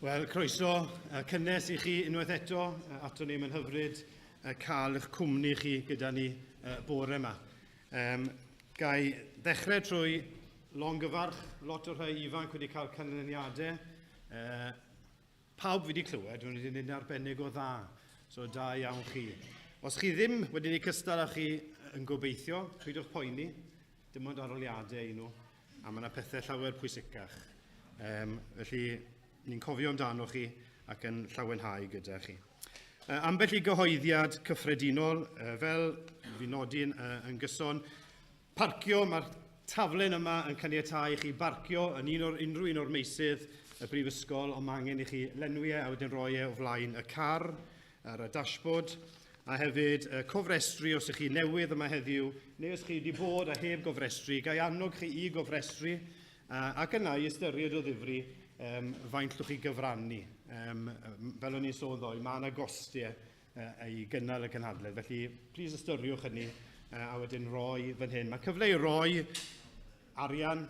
Wel, croeso cynnes i chi unwaith eto ato ni. Mae'n hyfryd cael eich cwmni chi gyda ni bore yma. Um, gai ddechrau trwy longyfarch lot o'r rhai ifanc wedi cael canlyniadau. Pawb fi wedi clywed, nhw wedi gwneud yn arbennig o dda. So da iawn chi. Os chi ddim wedi gwneud cystal â chi yn gobeithio, peidiwch poeni, dim ond aroliadau i nhw. A mae yna pethau llawer pwysicach. Um, felly, ni'n cofio amdano chi ac yn llawenhau gyda chi. Uh, ambell i gyhoeddiad cyffredinol, uh, fel fi nodi'n uh, yn gyson, parcio, mae'r taflen yma yn caniatáu i chi barcio yn un o'r, unrhyw un o'r meysydd y brifysgol, ond mae angen i chi lenwi e a wedyn roi e o flaen y car ar y dashboard. A hefyd cofrestru os ych chi newydd yma heddiw, neu os chi wedi bod a heb gofrestru, ga i annog chi i gofrestru, ac yna i ystyried o ddifri um, faint llwch chi gyfrannu. Um, fel o'n i'n sôn ddoe, mae yna gostiau uh, i gynnal y cynhadledd, felly plis ystyriwch hynny uh, a wedyn roi fan hyn. Mae cyfle i roi arian,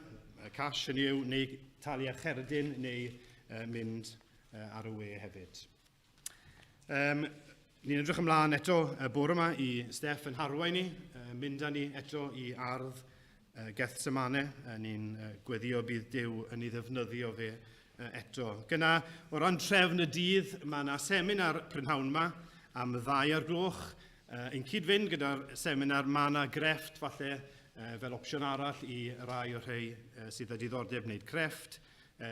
cash hynny yw, neu talu â cherdyn, neu uh, mynd uh, ar y we hefyd. Um, ni'n edrych ymlaen eto y bore yma i Steff yn harwain ni, mynd â ni eto i ardd Gethsemane. Ni'n gweddio bydd Duw yn ei ddefnyddio fe eto. Gyna, o ran trefn y dydd, mae yna seminar prynhawn yma am ddau ar gloch. Yn cyd-fynd gyda'r seminar, mae yna grefft falle fel opsiwn arall i rai o'r rhai sydd â diddordeb wneud crefft.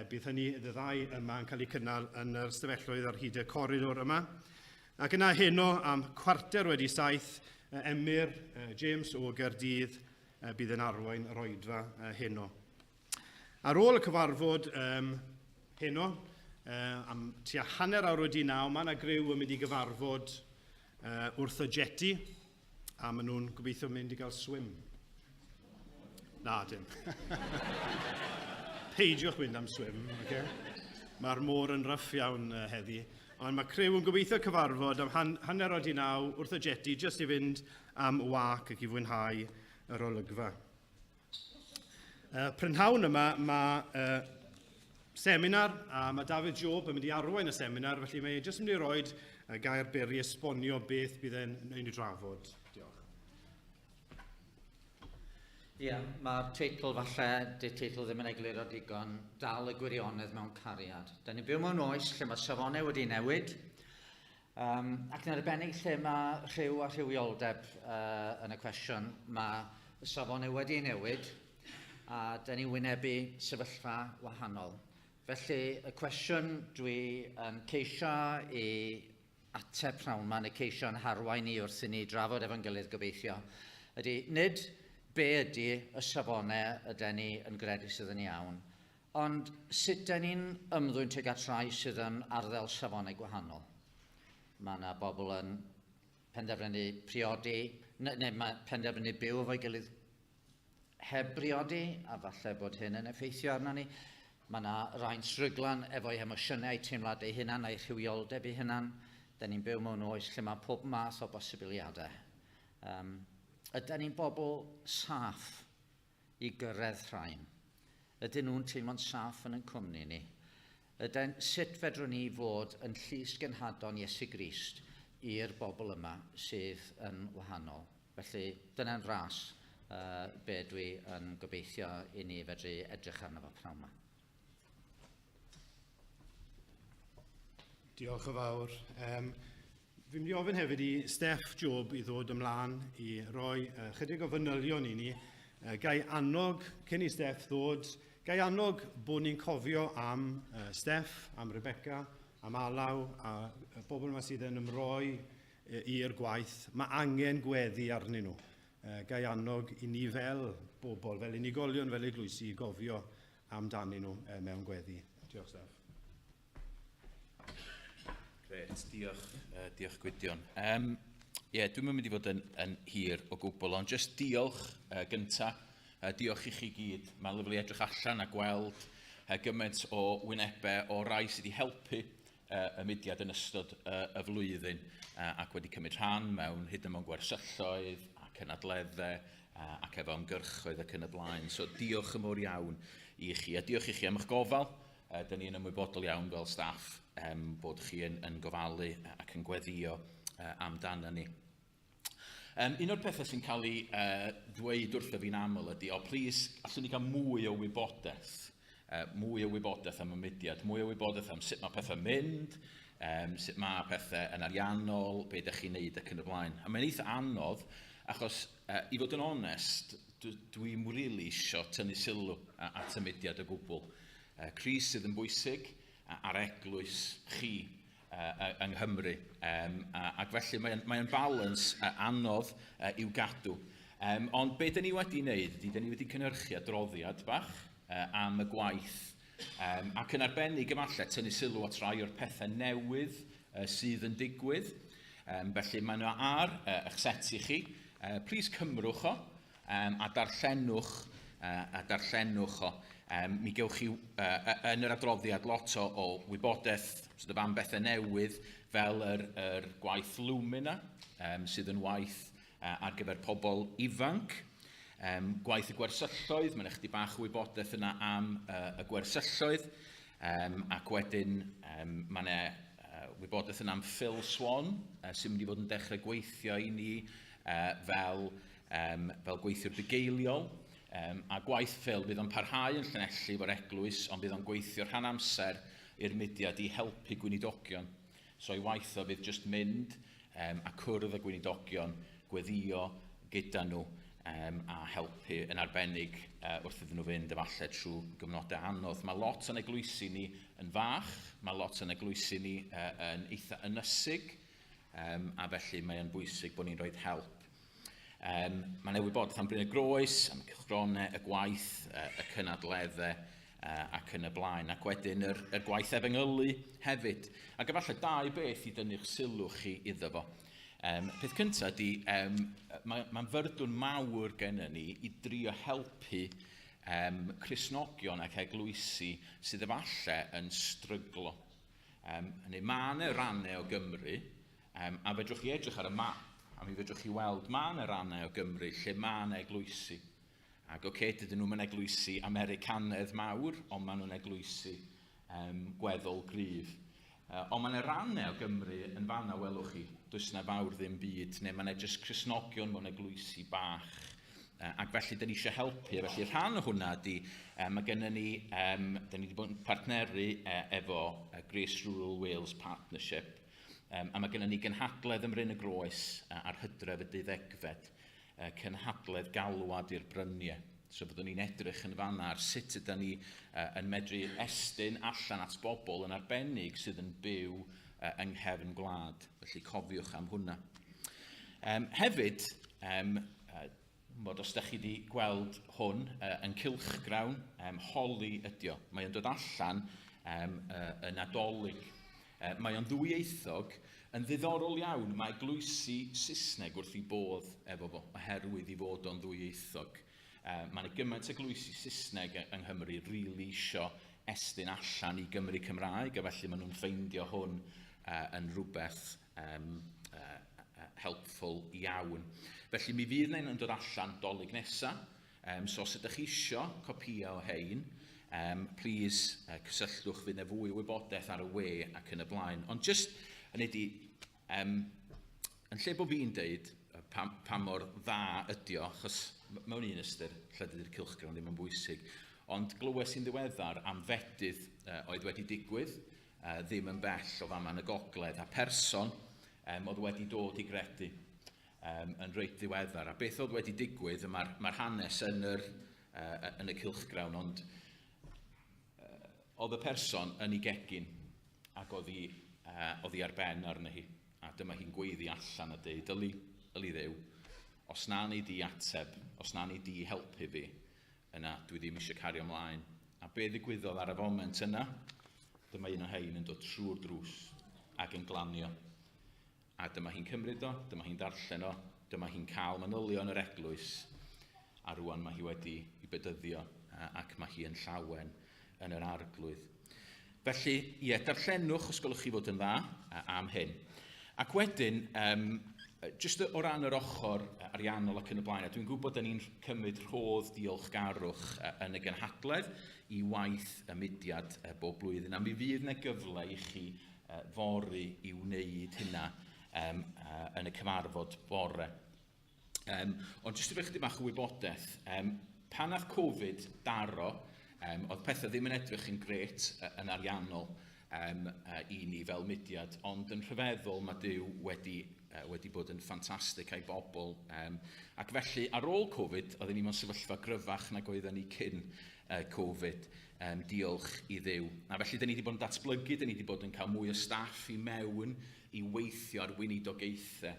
Bydd hynny, y ddau yma yn cael eu cynnal yn yr ystafelloedd ar hyd y coridor yma. Ac yna heno am 7:15, Emyr James o Gaerdydd bydd yn arwain yr oedfa heno. Ar ôl y cyfarfod um, heno, uh, am tua 9:30, mae yna griw yn mynd i gyfarfod uh, wrth y jetty, a maen nhw'n gobeithio mynd i gael swim. Na, dim. Peidiwch mynd am swim, okay? Mae'r môr yn ryff iawn uh, heddi. Ond mae criw yn gobeithio cyfarfod am han 9:30 wrth y jetty jyst i fynd am wac ac i fwynhau yr olygfa. Uh, prynhawn yma mae uh, seminar a mae David Job yn mynd i arwain y seminar, felly mae e jyst yn mynd i roi uh, gair byr i esbonio beth bydd e'n ei drafod. Diolch. Ie, yeah, mae'r teitl falle, dy'r teitl ddim yn egluro digon, dal y gwirionedd mewn cariad. Da ni'n byw mewn oes lle mae safonau wedi newid, um, ac yn arbennig lle mae rhyw a rhywioldeb uh, yn y cwestiwn, mae y safonau wedi newid, a da ni'n wynebu sefyllfa wahanol. Felly, y cwestiwn dwi yn ceisio i ateb pnawn 'ma, neu ceisio yn harwain ni wrth i ni drafod efo'n gilydd gobeithio, ydy nid be ydy y safonau yden ni yn gredu sydd yn iawn, ond sut den ni'n ymddwyn tuag at rai sydd yn arddel safonau gwahanol. Mae yna bobl yn penderfynu priodi, neu, neu mae penderfynu byw efo'i gilydd heb briodi, a falle bod hyn yn effeithio arno ni. Mae yna rai'n stryglan efo'u hemosiynau, eu teimladau eu hunan, a'u rhywioldeb eu hunan. Da ni'n byw mewn oes lle mae pob math o bosibiliadau. Um, ydy ni'n bobl saff i gyrraedd rhain? Ydyn nhw'n teimlo'n saff yn ein cwmni ni? Ydyn, sut fedrwn ni fod yn llys genhadon Iesu Grist i'r bobl yma sydd yn wahanol? Felly, dyna'n fras uh, be dwi yn gobeithio i ni fedru edrych arno fo pnawn yma. Diolch yn fawr. Um, fi'n mynd i ofyn hefyd i Steph Job i ddod ymlaen i roi uh, chydig o fanylion i ni. Uh, gai annog, cyn i Steph ddod, gai annog bod ni'n cofio am uh, Steph, am Rebecca, am Alaw, a y bobl yma sydd yn ymroi i'r gwaith, mae angen gweddi arnyn nhw. Gai annog i ni fel bobl, fel unigolion, fel eglwysi, i gofio amdanyn nhw mewn gweddi. Diolch, Steph. Gret, diolch, uh, diolch Gwydion. Um, ie, yeah, dwi'n mynd i fod yn, yn hir o gwbl, ond jyst diolch uh, gynta. Uh, diolch i chi gyd. Mae'n lyflu edrych allan a gweld uh, gymaint o wynebau o rai sydd wedi helpu y mudiad yn ystod y flwyddyn ac wedi cymryd rhan mewn hyd yn mewn gwersylloedd a cynadleddau ac efo ymgyrchoedd ac yn y blaen. So diolch yn fawr iawn i chi a diolch i chi am eich gofal. Dyn ni'n ymwybodol iawn fel staff bod chi yn gofalu ac yn gweddio amdano ni. Un o'r pethau sy'n cael ei ddweud wrtho fi'n aml ydy, o, please, allwn ni gael mwy o wybodaeth, mwy o wybodaeth am y mudiad, mwy o wybodaeth am sut mae pethau'n mynd, sut mae pethau yn ariannol, be ydych chi'n neud ac yn y blaen. A mae'n eitha anodd, achos i fod yn onest, dwi'n rili isio tynnu sylw at y mudiad o gwbl. Crist sydd yn bwysig a'r eglwys chi yng Nghymru. Ac felly mae'n mae balance anodd i'w gadw. Ond be dyn ni wedi wneud ydy, dyn ni wedi cynhyrchu adroddiad bach am y gwaith ac yn arbennig efallai tynnu sylw at rai o'r pethau newydd sydd yn digwydd. Felly mae nhw ar eich set i chi. Please cymrwch o a darllenwch, a darllenwch o. Mi gewch chi yn yr adroddiad lot o wybodaeth sort of am bethau newydd fel yr gwaith Lumina, sydd yn waith ar gyfer pobl ifanc. Gwaith y gwersylloedd, mae'n ychydig bach o wybodaeth yna am y gwersylloedd. Ac wedyn mae yna wybodaeth yna am Phil Swan, sy'n mynd i fod yn dechrau gweithio i ni fel gweithiwr bugeiliol. A gwaith Phil bydd o'n parhau yn Llanelli efo'r eglwys, ond bydd o'n gweithio rhan amser i'r mudiad i helpu gweinidogion. So ei waith o fydd jyst mynd a cwrdd â gweinidogion, gweddio gyda nhw a helpu yn arbennig wrth iddyn nhw fynd efallai trwy gyfnodau anodd. Mae lot o'n eglwysi ni yn fach, mae lot o'n eglwysi ni yn eitha ynysig, a felly mae'n bwysig bod ni'n rhoi help. Mae yna wybodaeth am Bryn y Groes, am y cylchgronau, y gwaith, y cynadleddau ac yn y blaen. Ac wedyn yr gwaith efengylu hefyd. Ac efallai dau beth i dynnu'ch sylw chi iddo fo. Peth cyntaf ydy, mae'n fyrdwn mawr gennym ni i drio helpu Cristnogion ac eglwysi sydd efallai yn stryglo. Hynny, mae yna rannau o Gymru, a fedrwch chi edrych ar y map, a mi fedrwch chi weld mae yna rannau o Gymru lle mae yna eglwysi. Ac oce, okay, dydyn nhw'n eglwysi Americanedd mawr, ond maen nhw'n eglwysi gweddol gryf. Ond mae yna rannau o Gymru yn fanna, welwch chi, does yna fawr ddim byd, neu mae yna jyst Cristnogion mewn eglwysi bach. Ac felly, dyn ni eisiau helpu. Felly, rhan o hwnna ydy, mae gennym ni, dyn ni wedi bod yn partneru efo Grace Rural Wales Partnership, a mae gennym ni gynhadledd ym Mryn y Groes ar Hydref y 12fed, cynhadledd galwad i'r bryniau. So byddwn ni'n edrych yn fanna ar sut ydyn ni yn medru estyn allan at bobl yn arbennig sydd yn byw yng nghefn gwlad. Felly cofiwch am hwnna. Hefyd, os da chi wedi gweld hwn yn cylchgrawn, Holi ydi o. Mae o'n dod allan y Nadolig. Mae o'n ddwyieithog, yn ddiddorol iawn, mae eglwysi Saesneg wrth i bodd efo fo, oherwydd i fod o'n ddwyieithog. Mae yna gymaint eglwysi Saesneg yng Nghymru rili isio estyn allan i Gymru Cymraeg, a felly maen nhw'n ffeindio hwn yn rhywbeth helpful iawn. Felly mi fydd yna un yn dod allan Dolig nesa, so os ydych chi isio copïau o hein, please cysylltwch, fydd yna fwy o wybodaeth ar y we ac yn y blaen. Ond just, hynny ydi, yn lle bod fi'n deud pa mor dda ydi o, achos mewn un ystyr, lle dydy'r cylchgrawn ddim yn bwysig, ond glywes i'n ddiweddar am fedydd oedd wedi digwydd, ddim yn bell o fama yn y gogledd, a person oedd wedi dod i gredu yn reit ddiweddar. A beth oedd wedi digwydd, mae'r hanes yn y cylchgrawn, ond oedd y person yn ei gegin ac oedd hi ar ben arno hi. A dyma hi'n gweiddi allan a deud, yli Dduw, os na nei di ateb, os na nei di helpu fi, yna dwi ddim eisiau cario ymlaen. A be ddigwyddodd ar y foment yna? Dyma un o hein yn dod trwy'r drws ac yn glanio. A dyma hi'n cymryd o, dyma hi'n darllen o, dyma hi'n cael manylion yr eglwys, a rwan mae hi wedi i bedyddio ac mae hi yn llawen yn yr Arglwydd. Felly, ie, darllenwch os gwelwch chi fod yn dda am hyn. Ac wedyn, Jyst o ran yr ochr ariannol ac yn y blaen, a dwi'n gwybod da ni'n cymryd rhodd diolchgarwch yn y gynhadledd i waith y mudiad bob blwyddyn, a mi fydd yna gyfle i chi fory i wneud hynna yn y cyfarfod bore. Ond jyst i roi chydig bach o wybodaeth, pan nath Covid daro, oedd pethau ddim yn edrych yn grêt yn ariannol i ni fel mudiad, ond yn rhyfeddol mae Duw wedi bod yn ffantastig a'i bobl. Ac felly ar ôl Covid, oedden ni mewn sefyllfa gryfach nag oedden ni cyn Covid, diolch i Dduw. A felly, dyn ni wedi bod yn datblygu, dyn ni wedi bod yn cael mwy o staff i mewn i weithio ar weinidogaethau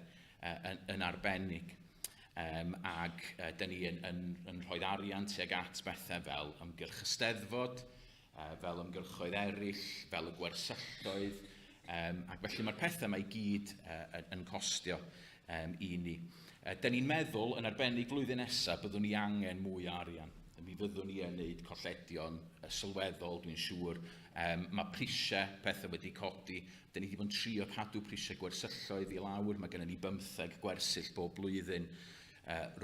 yn arbennig. Ac dyn ni yn rhoi arian tuag at bethau fel ymgyrch y Steddfod, fel ymgyrchoedd eraill, fel y gwersylloedd, ac felly mae'r pethau yma i gyd yn costio i ni. Dyn ni'n meddwl, yn arbennig flwyddyn nesaf, byddwn ni angen mwy o arian. Mi fyddwn ni yn neud colledion sylweddol, dwi'n siŵr. Mae prisiau pethau wedi codi. Dyn ni wedi bod yn trio cadw prisiau gwersylloedd i lawr. Mae gennym ni 15 gwersyll bob blwyddyn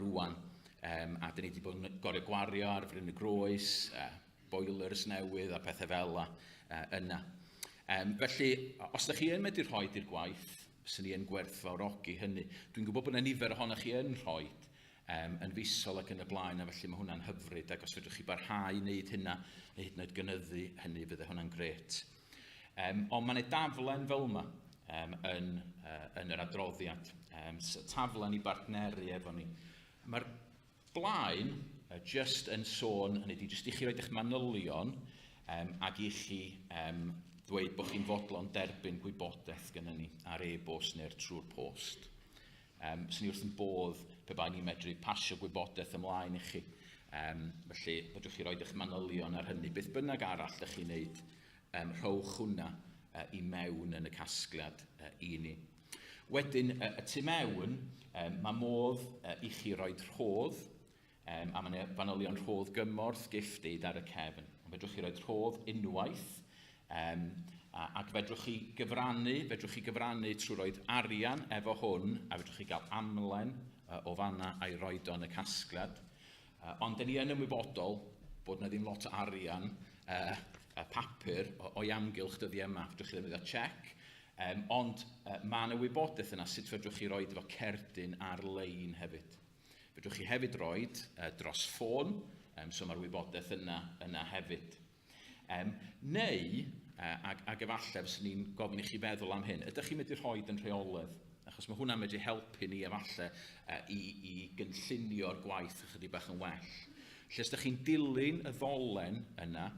rwan. A dyn ni wedi bod yn gorfod gwario ar Fryn y Groes, boilers newydd a pethau fel la yna. Felly, os ydych chi yn medru rhoi i'r gwaith, fyswn ni yn gwerthfawrogi hynny. Dwi'n gwybod bod yna nifer ohonoch chi yn rhoi yn fisol ac yn y blaen, a felly mae hwnna'n hyfryd, ac os fedrwch chi barhau i wneud hynna, neu hyd yn oed gynyddu hynny, fydde hwnna'n grêt. Ond mae'n daflen fel yma yn yr adroddiad, taflen i bartneru efo ni. Mae'r blaen just yn sôn, hynny ydi, jyst i chi roed eich manylion ac i chi ddweud bod chi'n fodlon derbyn gwybodaeth gyda ni ar e-bost neu'r trwy'r post. Swn i wrth yn bodd pe bai ni'n medru pasio gwybodaeth ymlaen i chi. Felly, fedrwch chi roed eich manylion ar hynny. Beth bynnag arall ydych chi'n neud, rhowch hwnna i mewn yn y casgliad i ni. Wedyn, y tu mewn, mae modd i chi roed rhodd, a mae fanylion rhodd gymorth Gift Aid ar y cefn. Fedrwch chi roed rhodd unwaith, ac fedrwch chi gyfrannu trwy roed arian efo hwn, a fedrwch chi gael amlen o fanna a'i roed o yn y casgliad. Ond dyn ni yn ymwybodol bod yna ddim lot o arian papur o'i amgylch dyddiau yma. Fedrwch chi ddefnyddio cheque, ond mae yna wybodaeth yna sut fedrwch chi roed efo cerdyn ar-lein hefyd. Fedrwch chi hefyd roed dros ffôn, so mae'r wybodaeth yna hefyd. Neu, ac efallai fyswn ni'n gofyn i chi feddwl am hyn, ydych chi'n medru rhoi yn rheolaidd? Achos mae hwnna'n medru helpu ni efallai i gynllunio'r gwaith ychydig bach yn well. Lle os ydych chi'n dilyn y ddolen yna,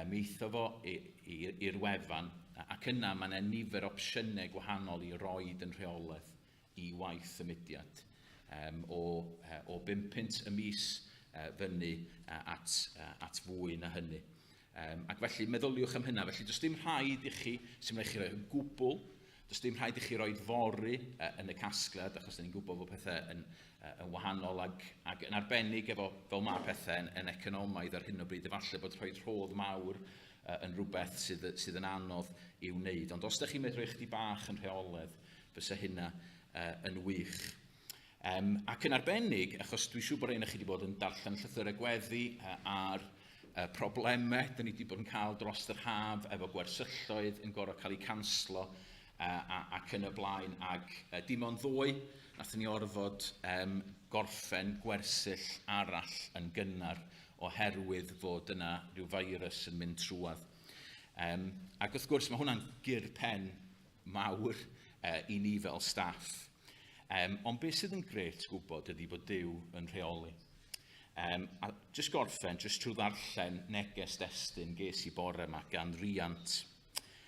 mi eitho fo i'r wefan, ac yna mae yna nifer opsiynau gwahanol i roed yn rheolaidd i waith y mudiad. O 5 punt y mis fyny at fwy na hynny. Ac felly meddyliwch am hynna. Felly does dim rhaid i chi, sy'n rhaid chi roi gwbl, does dim rhaid i chi roi fory yn y casgliad, achos ni'n gwybod fod pethau yn wahanol ac yn arbennig efo fel mae pethau yn economaidd ar hyn o bryd, efallai bod rhoi rhodd mawr yn rhywbeth sydd yn anodd i'w wneud. Ond os ydych chi'n medru rhoi chdi bach yn rheolaidd, fysa hynna yn wych. Ac yn arbennig, achos dwi'n siŵr bod rhain chi wedi bod yn darllen llythyrau gweddi ar problemau dyn ni wedi bod yn cael dros yr haf efo gwersylloedd yn gorfod cael eu canslo ac yn y blaen. Ac dim ond ddoe, nathon ni orfod gorffen gwersyll arall yn gynnar oherwydd fod yna rhyw virus yn mynd trwadd. Ac wrth gwrs mae hwnna'n gur pen mawr i ni fel staff. Ond beth sydd yn grêt gwybod ydy bod Duw yn rheoli. A jyst gorffen, jyst trwy ddarllen neges destun ges i bore yma gan riant.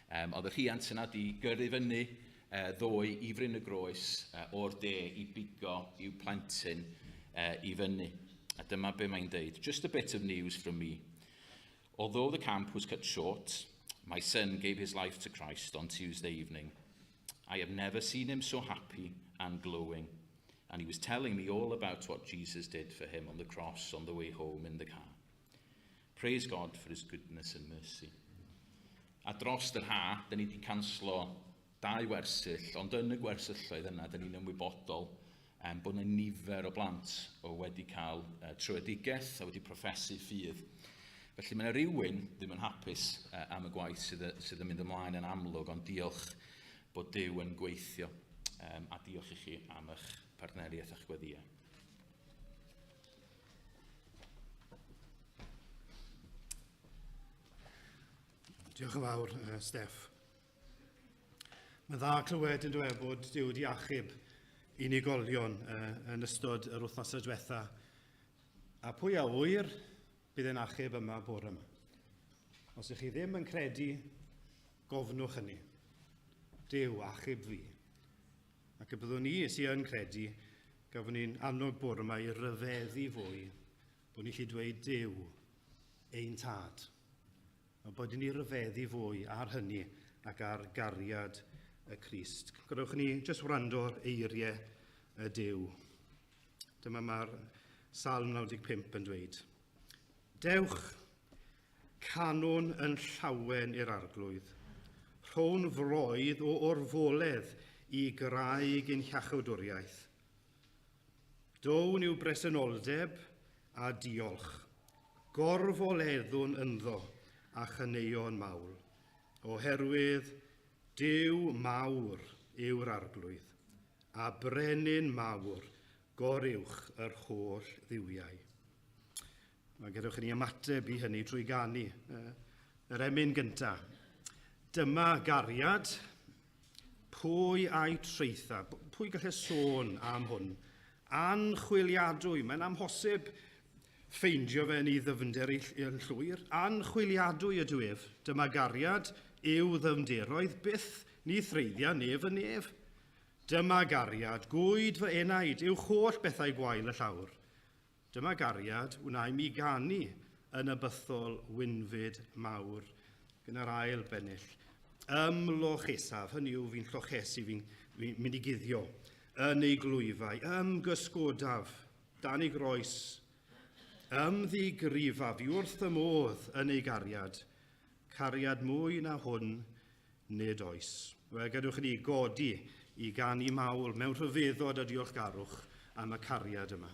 Oedd y rhiant yna di gyrru fyny ddoe i Fryn y Groes o'r de i bigo i'w plentyn i fyny. A dyma be mae'n deud. "Just a bit of news from me. Although the camp was cut short, my son gave his life to Christ on Tuesday evening. I have never seen him so happy and glowing. And he was telling me all about what Jesus did for him on the cross on the way home in the car. Praise God for his goodness and mercy." A dros yr ha, dyn ni wedi canslo dau wersyll, ond yn y gwersylloedd yna, dyn ni'n ymwybodol bod yna nifer o blant o wedi cael tröedigaeth a wedi proffesu ffydd. Felly mae yna rhywun ddim yn hapus am y gwaith sydd, sydd yn mynd ymlaen yn amlwg, ond diolch bod Duw yn gweithio a diolch i chi am eich partneriaeth a'ch gweddïau. Diolch yn fawr, Steff. Mae'n dda clywed yn dweud bod Duw wedi achub unigolion yn ystod yr wythnosau diwetha. A pwy a ŵyr bydd e'n achub yma bore yma. Os ych chi ddim yn credu, gofnwch hynny. Duw, achub fi. Ac y byddwn ni sy'n yn credu, gafon ni'n annog bore yma i ryfeddu fwy, bod ni'n gallu dweud Duw, ein tad. Mae bod i ni ryfeddu fwy ar hynny ac ar gariad y Crist. Gadewch ni jyst wrando ar eiriau y Duw. Dyma mae'r Salm 95 yn dweud. Dewch, canwn yn llawen i'r arglwydd. Rhown froedd o orfoledd i graig ein hiachawdwriaeth. Down i'w bresenoldeb a diolch. Gorfoleddwn ynddo a chaneuon mawl, oherwydd Duw mawr yw'r arglwydd, a brenin mawr goruwch yr holl dduwiau. Mae gadewch i ni ymateb i hynny trwy ganu yr emyn gyntaf. Dyma gariad, pwy a'i traetha? Pwy gallai sôn am hwn? Anchwiliadwy, mae'n amhosib ffeindio fe yn ei ddyfnder yn llwyr. Anchwiliadwy ydw ef. Dyma gariad yw ddyfnderoedd, byth ni threiddia nef y nef. Dyma gariad, gwyd fy enaid, yw holl bethau gwael y llawr. Dyma gariad wna i mi ganu yn y bythol wynfyd mawr. Gyda'r ail bennill. Ymlochesaf, hynny yw fi'n llochesu, fi'n fi mynd i guddio, yn ei glwyfau, ymgysgodaf, dan ei groes, ymddigrifaf i wrth y modd yn ei gariad, cariad mwy na hwn nid oes. Wel, gadewch i ni godi i ganu mawl mewn rhyfeddod a diolchgarwch am y cariad yma.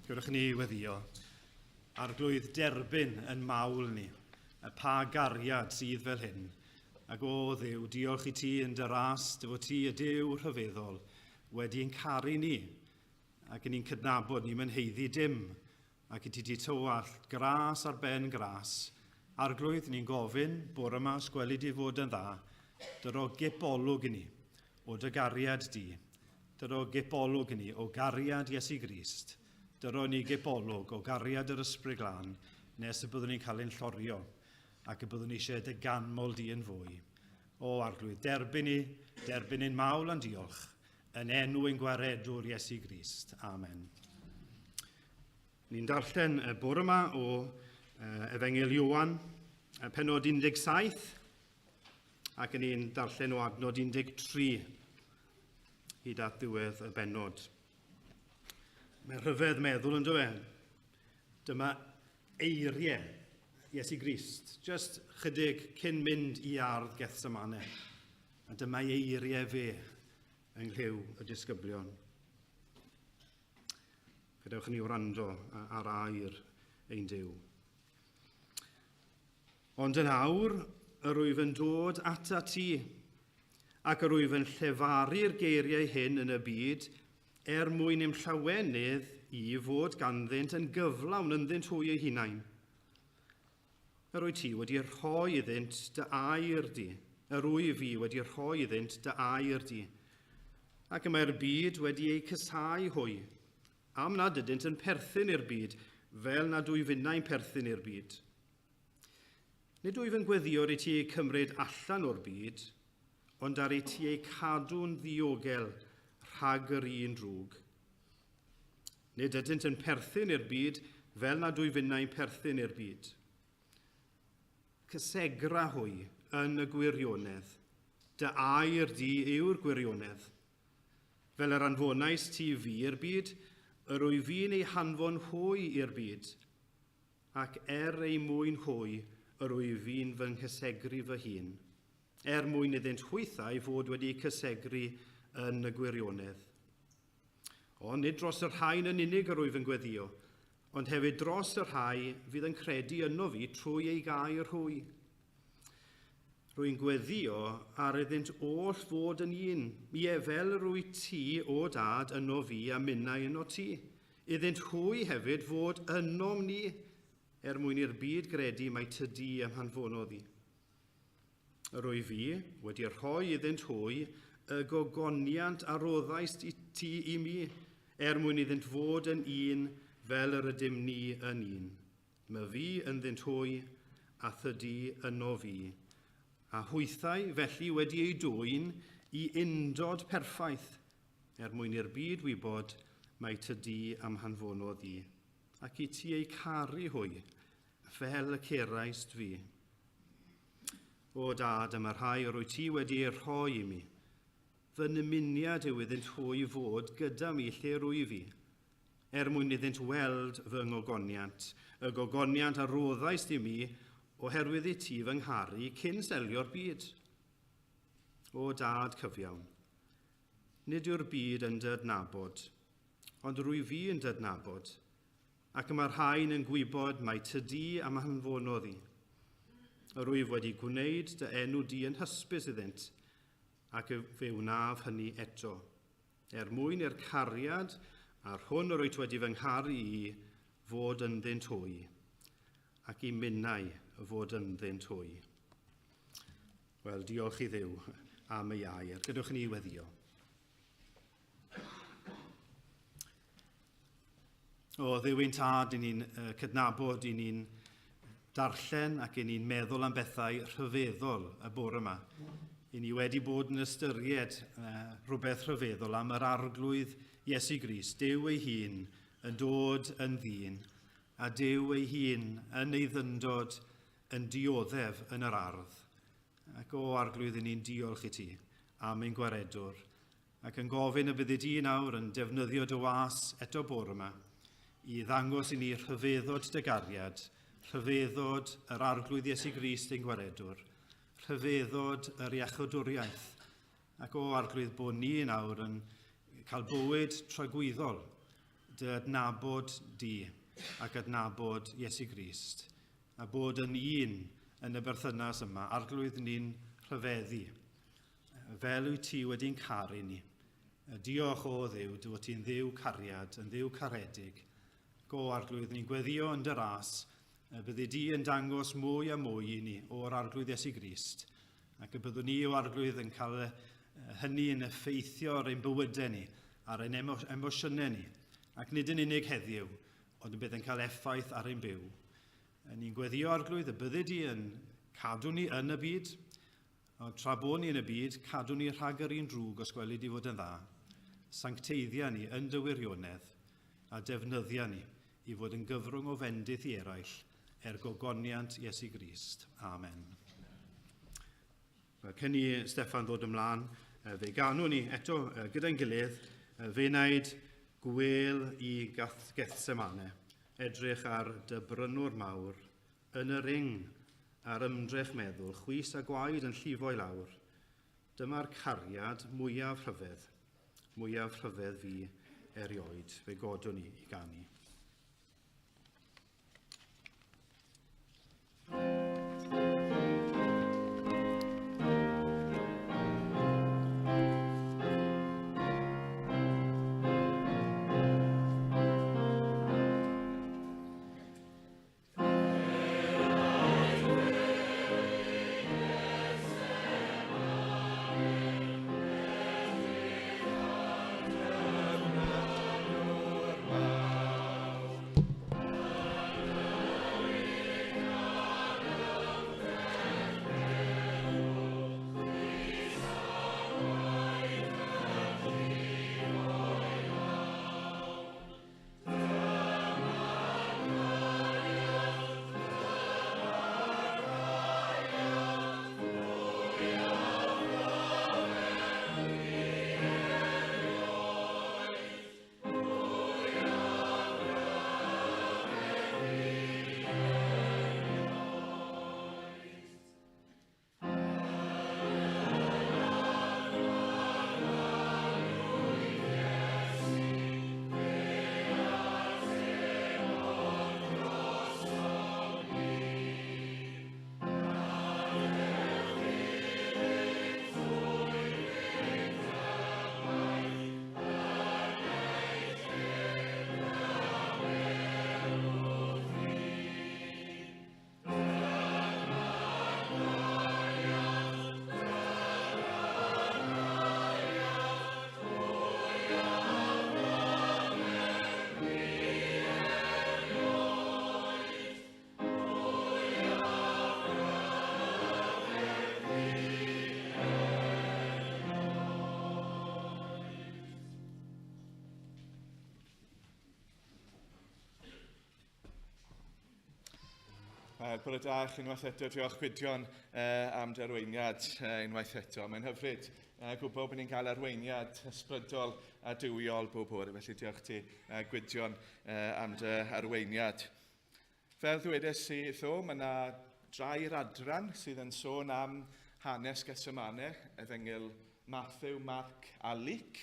Gewch ni weddio. Arglwydd derbyn yn mawl ni, y pa gariad sydd fel hyn. Ac o Dduw, diolch i ti yn dy ras, dy fod ti y Duw rhyfeddol, wedi ein caru ni, ac yn ni'n cydnabod ni'n mynheiddi dim, ac i ti di tywallt gras ar ben gras. Arglwydd, ni'n gofyn, bore yma, os gweli di fod yn dda, dyro gip olwg i ni o dy gariad di. Dyro gip olwg i ni o gariad Iesu Grist. Dyro ni gip olwg o gariad yr Ysbryd Glân nes y byddwn ni'n cael ein llorio ac y byddwn ni eisiau dy ganmol di yn fwy. O Arglwydd, derbyn ni, derbyn ein mawl a'n diolch, yn enw ein gwaredwr Iesu Grist. Amen. Ni'n darllen y bore yma o Efengyl Ioan, penod 17, ac yn ni'n darllen o adnod 13 hyd at ddiwedd y bennod. Mae'n rhyfedd meddwl yn dweud. Dyma eiriau Iesu Grist, just chydig cyn mynd i ardd Gethsemane. A dyma eiriau fe yng nghlyw y disgyblion. Gadewch ni wrando ar air ein Duw. Ond yn awr, yr wyf yn dod ata ti, ac yr wyf yn llefaru'r geiriau hyn yn y byd, er mwyn i'm llawenydd i fod ganddynt yn gyflawn ynddynt hwy eu hunain. Yr wyt ti wedi rhoi iddynt dy air di, yr wyf fi wedi rhoi iddynt dy air di, ac y mae'r byd wedi eu cysau hwy, am nad ydynt yn perthyn i'r byd, fel nad wyf finnau'n perthyn i'r byd. Nid wyf yn gweddio i ti eu cymryd allan o'r byd, ond ar i ti eu cadw'n ddiogel rhag yr un drwg. Nid ydynt yn perthyn i'r byd fel nad wyf finnau'n perthyn i'r byd. Cysegra hwy yn y gwirionedd. Dy air di yw'r gwirionedd. Fel yr anfonais ti fi i'r byd, yr wyf fi'n ei hanfon hwy i'r byd ac er eu mwyn hwy yr wyf fi'n fy nghysegru fy hun, er mwyn iddynt hwythau fod wedi cysegru yn y gwirionedd. Ond nid dros y rhain yn unig yr wyf yn gweddio, ond hefyd dros y rhai fydd yn credu yno fi trwy ei gair hwy. Rwy'n gweddio ar iddynt oll fod yn un, ie fel yr wyt ti, o dad, yno fi a minnau yno ti, iddynt hwy hefyd fod ynom ni, er mwyn i'r byd gredu mai tydi a'm hanfonodd i. Yr wyf fi wedi rhoi iddynt hwy y gogoniant a roddaist i ti i mi, er mwyn iddynt fod yn un fel yr ydym ni yn un. My fi ynddynt hwy, a thydi yno fi. A hwythau felly wedi eu dwyn i undod perffaith, er mwyn i'r byd wybod mai tydi am hanfonodd i, ac i ti eu caru hwy, fel y ceraist fi. O dad, am y rhai yr wyt ti wedi eu rhoi i mi, fy nymuniad yw iddynt hwy fod gyda mi lle rwyf fi, er mwyn iddynt weld fy ngogoniant, y gogoniant a roddaist i mi oherwydd i ti fy ngharu cyn selio'r byd. O dad cyfiawn, nid yw'r byd yn dy adnabod, ond rwy fi yn dy adnabod, ac y mae'r rhain yn gwybod mai tydi am hanfonodd i. Yr wyf wedi gwneud dy enw di yn hysbys iddynt, ac fe wnaf hynny eto. Er mwyn i'r cariad a'r hwn yr wyt wedi fy ngharu i fod ynddynt hwy, ac i minnau fod ynddynt hwy. Wel, diolch i Dduw am ei air. Gadewch ni weddio. O Dduw ein tad, i ni'n cydnabod, i ni'n darllen ac i ni'n meddwl am bethau rhyfeddol y bore yma. I ni wedi bod yn ystyried rhywbeth rhyfeddol am yr arglwydd Iesu Grist, Duw ei hun yn dod yn ddyn, a Duw ei hun yn ei ddyndod yn dioddef yn yr ardd. Ac o arglwydd, i ni'n diolch i ti am ein gwaredwr, ac yn gofyn y byddi di nawr yn defnyddio dy was eto bore yma i ddangos i ni rhyfeddod dy gariad, rhyfeddod yr arglwydd Iesu Grist ein gwaredwr, rhyfeddod yr iachawdwriaeth, ac o arglwydd bod ni nawr yn cael bywyd tragwyddol dy adnabod di ac adnabod Iesu Grist, a bod yn un yn y berthynas yma, arglwydd ni'n rhyfeddu, fel wyt ti wedi'n caru ni. Diolch o Dduw, dy fod ti'n Dduw cariad, yn Dduw caredig. Go arglwydd, ni'n gweddio yn dy ras, byddi di yn dangos mwy a mwy i ni o'r arglwydd Iesu Grist, ac y byddwn ni o arglwydd yn cael hynny yn effeithio ar ein bywydau ni, ar ein emosiynau ni, ac nid yn unig heddiw, ond y bydd yn cael effaith ar ein byw. Ni'n gweddio arglwydd y byddi di yn cadw ni yn y byd, ond tra bod ni yn y byd, cadw ni rhag yr un drwg os gweli di fod yn dda. Sancteiddia ni yn dy wirionedd, a defnyddia ni i fod yn gyfrwng o fendith i eraill er gogoniant Iesu Grist. Amen. Cyn i Steffan ddod ymlaen, fe ganwn ni eto gyda'n gilydd, fe wnaed gwêl i Gethsemane, edrych ar dy brynwr mawr, yn yr ing, a'r ymdrech meddwl, chwys a gwaed yn llifo i lawr. Dyma'r cariad mwyaf rhyfedd, mwyaf rhyfedd fi erioed. Fe godwn ni i ganu. Bore da chi unwaith eto, diolch Gwydion am dy arweiniad unwaith eto. Mae'n hyfryd gwybod bod ni'n cael arweiniad ysbrydol a duwiol bob bore, felly diolch ti Gwydion am dy arweiniad. Fel ddwedes i ddo, mae yna drair adran sydd yn sôn am hanes Gethsemane, Efengyl Matthew, Mark a Luc.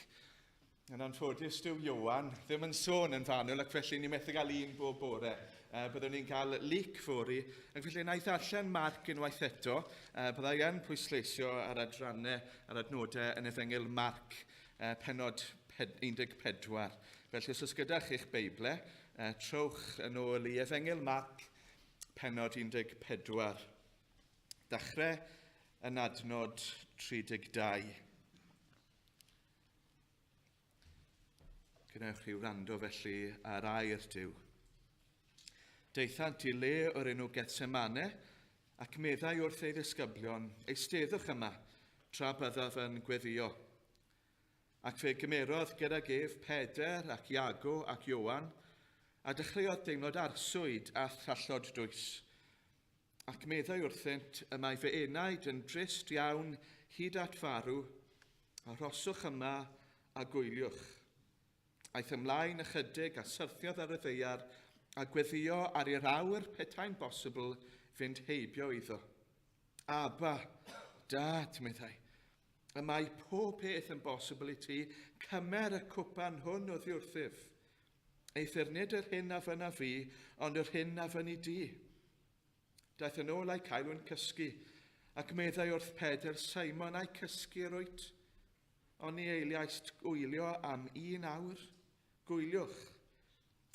Yn anffodus, dyw Ioan ddim yn sôn yn fanwl ac felly ni methu cael un bob bore. Byddwn ni'n cael Luc fory, ac felly wna i ddarllen Marc unwaith eto. Byddai yn pwysleisio ar adrannau, ar adnodau yn Efengyl Marc, pennod 14. Felly os oes gyda chi'ch Beible, trowch yn ôl i Efengyl Marc, pennod 14. Dechrau yn adnod 32. Gwnewch chi wrando felly ar air Duw. Daethant i le o'r enw Gethsemane, ac meddai wrth ei ddisgyblion, eisteddwch yma, tra byddaf yn gweddio. Ac fe gymerodd gydag ef Pedr ac Iago ac Ioan, a dechreuodd deimlod arswyd a thrallod dwys. Ac meddai wrthynt, y mae fy enaid yn drist iawn hyd at farw, arhoswch yma a gwyliwch. Aeth ymlaen ychydig a syrthiodd ar y ddaear a gweddio ar i'r awr petai'n bosibl fynd heibio iddo. Abba, dad, meddai, y mae pob peth yn bosibl i ti, cymer y cwpan hwn oddi wrthyf. Eithr nid yr hyn a fynna fi, ond yr hyn a fynni di. Daeth yn ôl a'i cael nhw'n cysgu, ac meddai wrth Pedr, Simon, ai cysgu yr wyt? Ond ni eiliaist gwylio am un awr? Gwyliwch,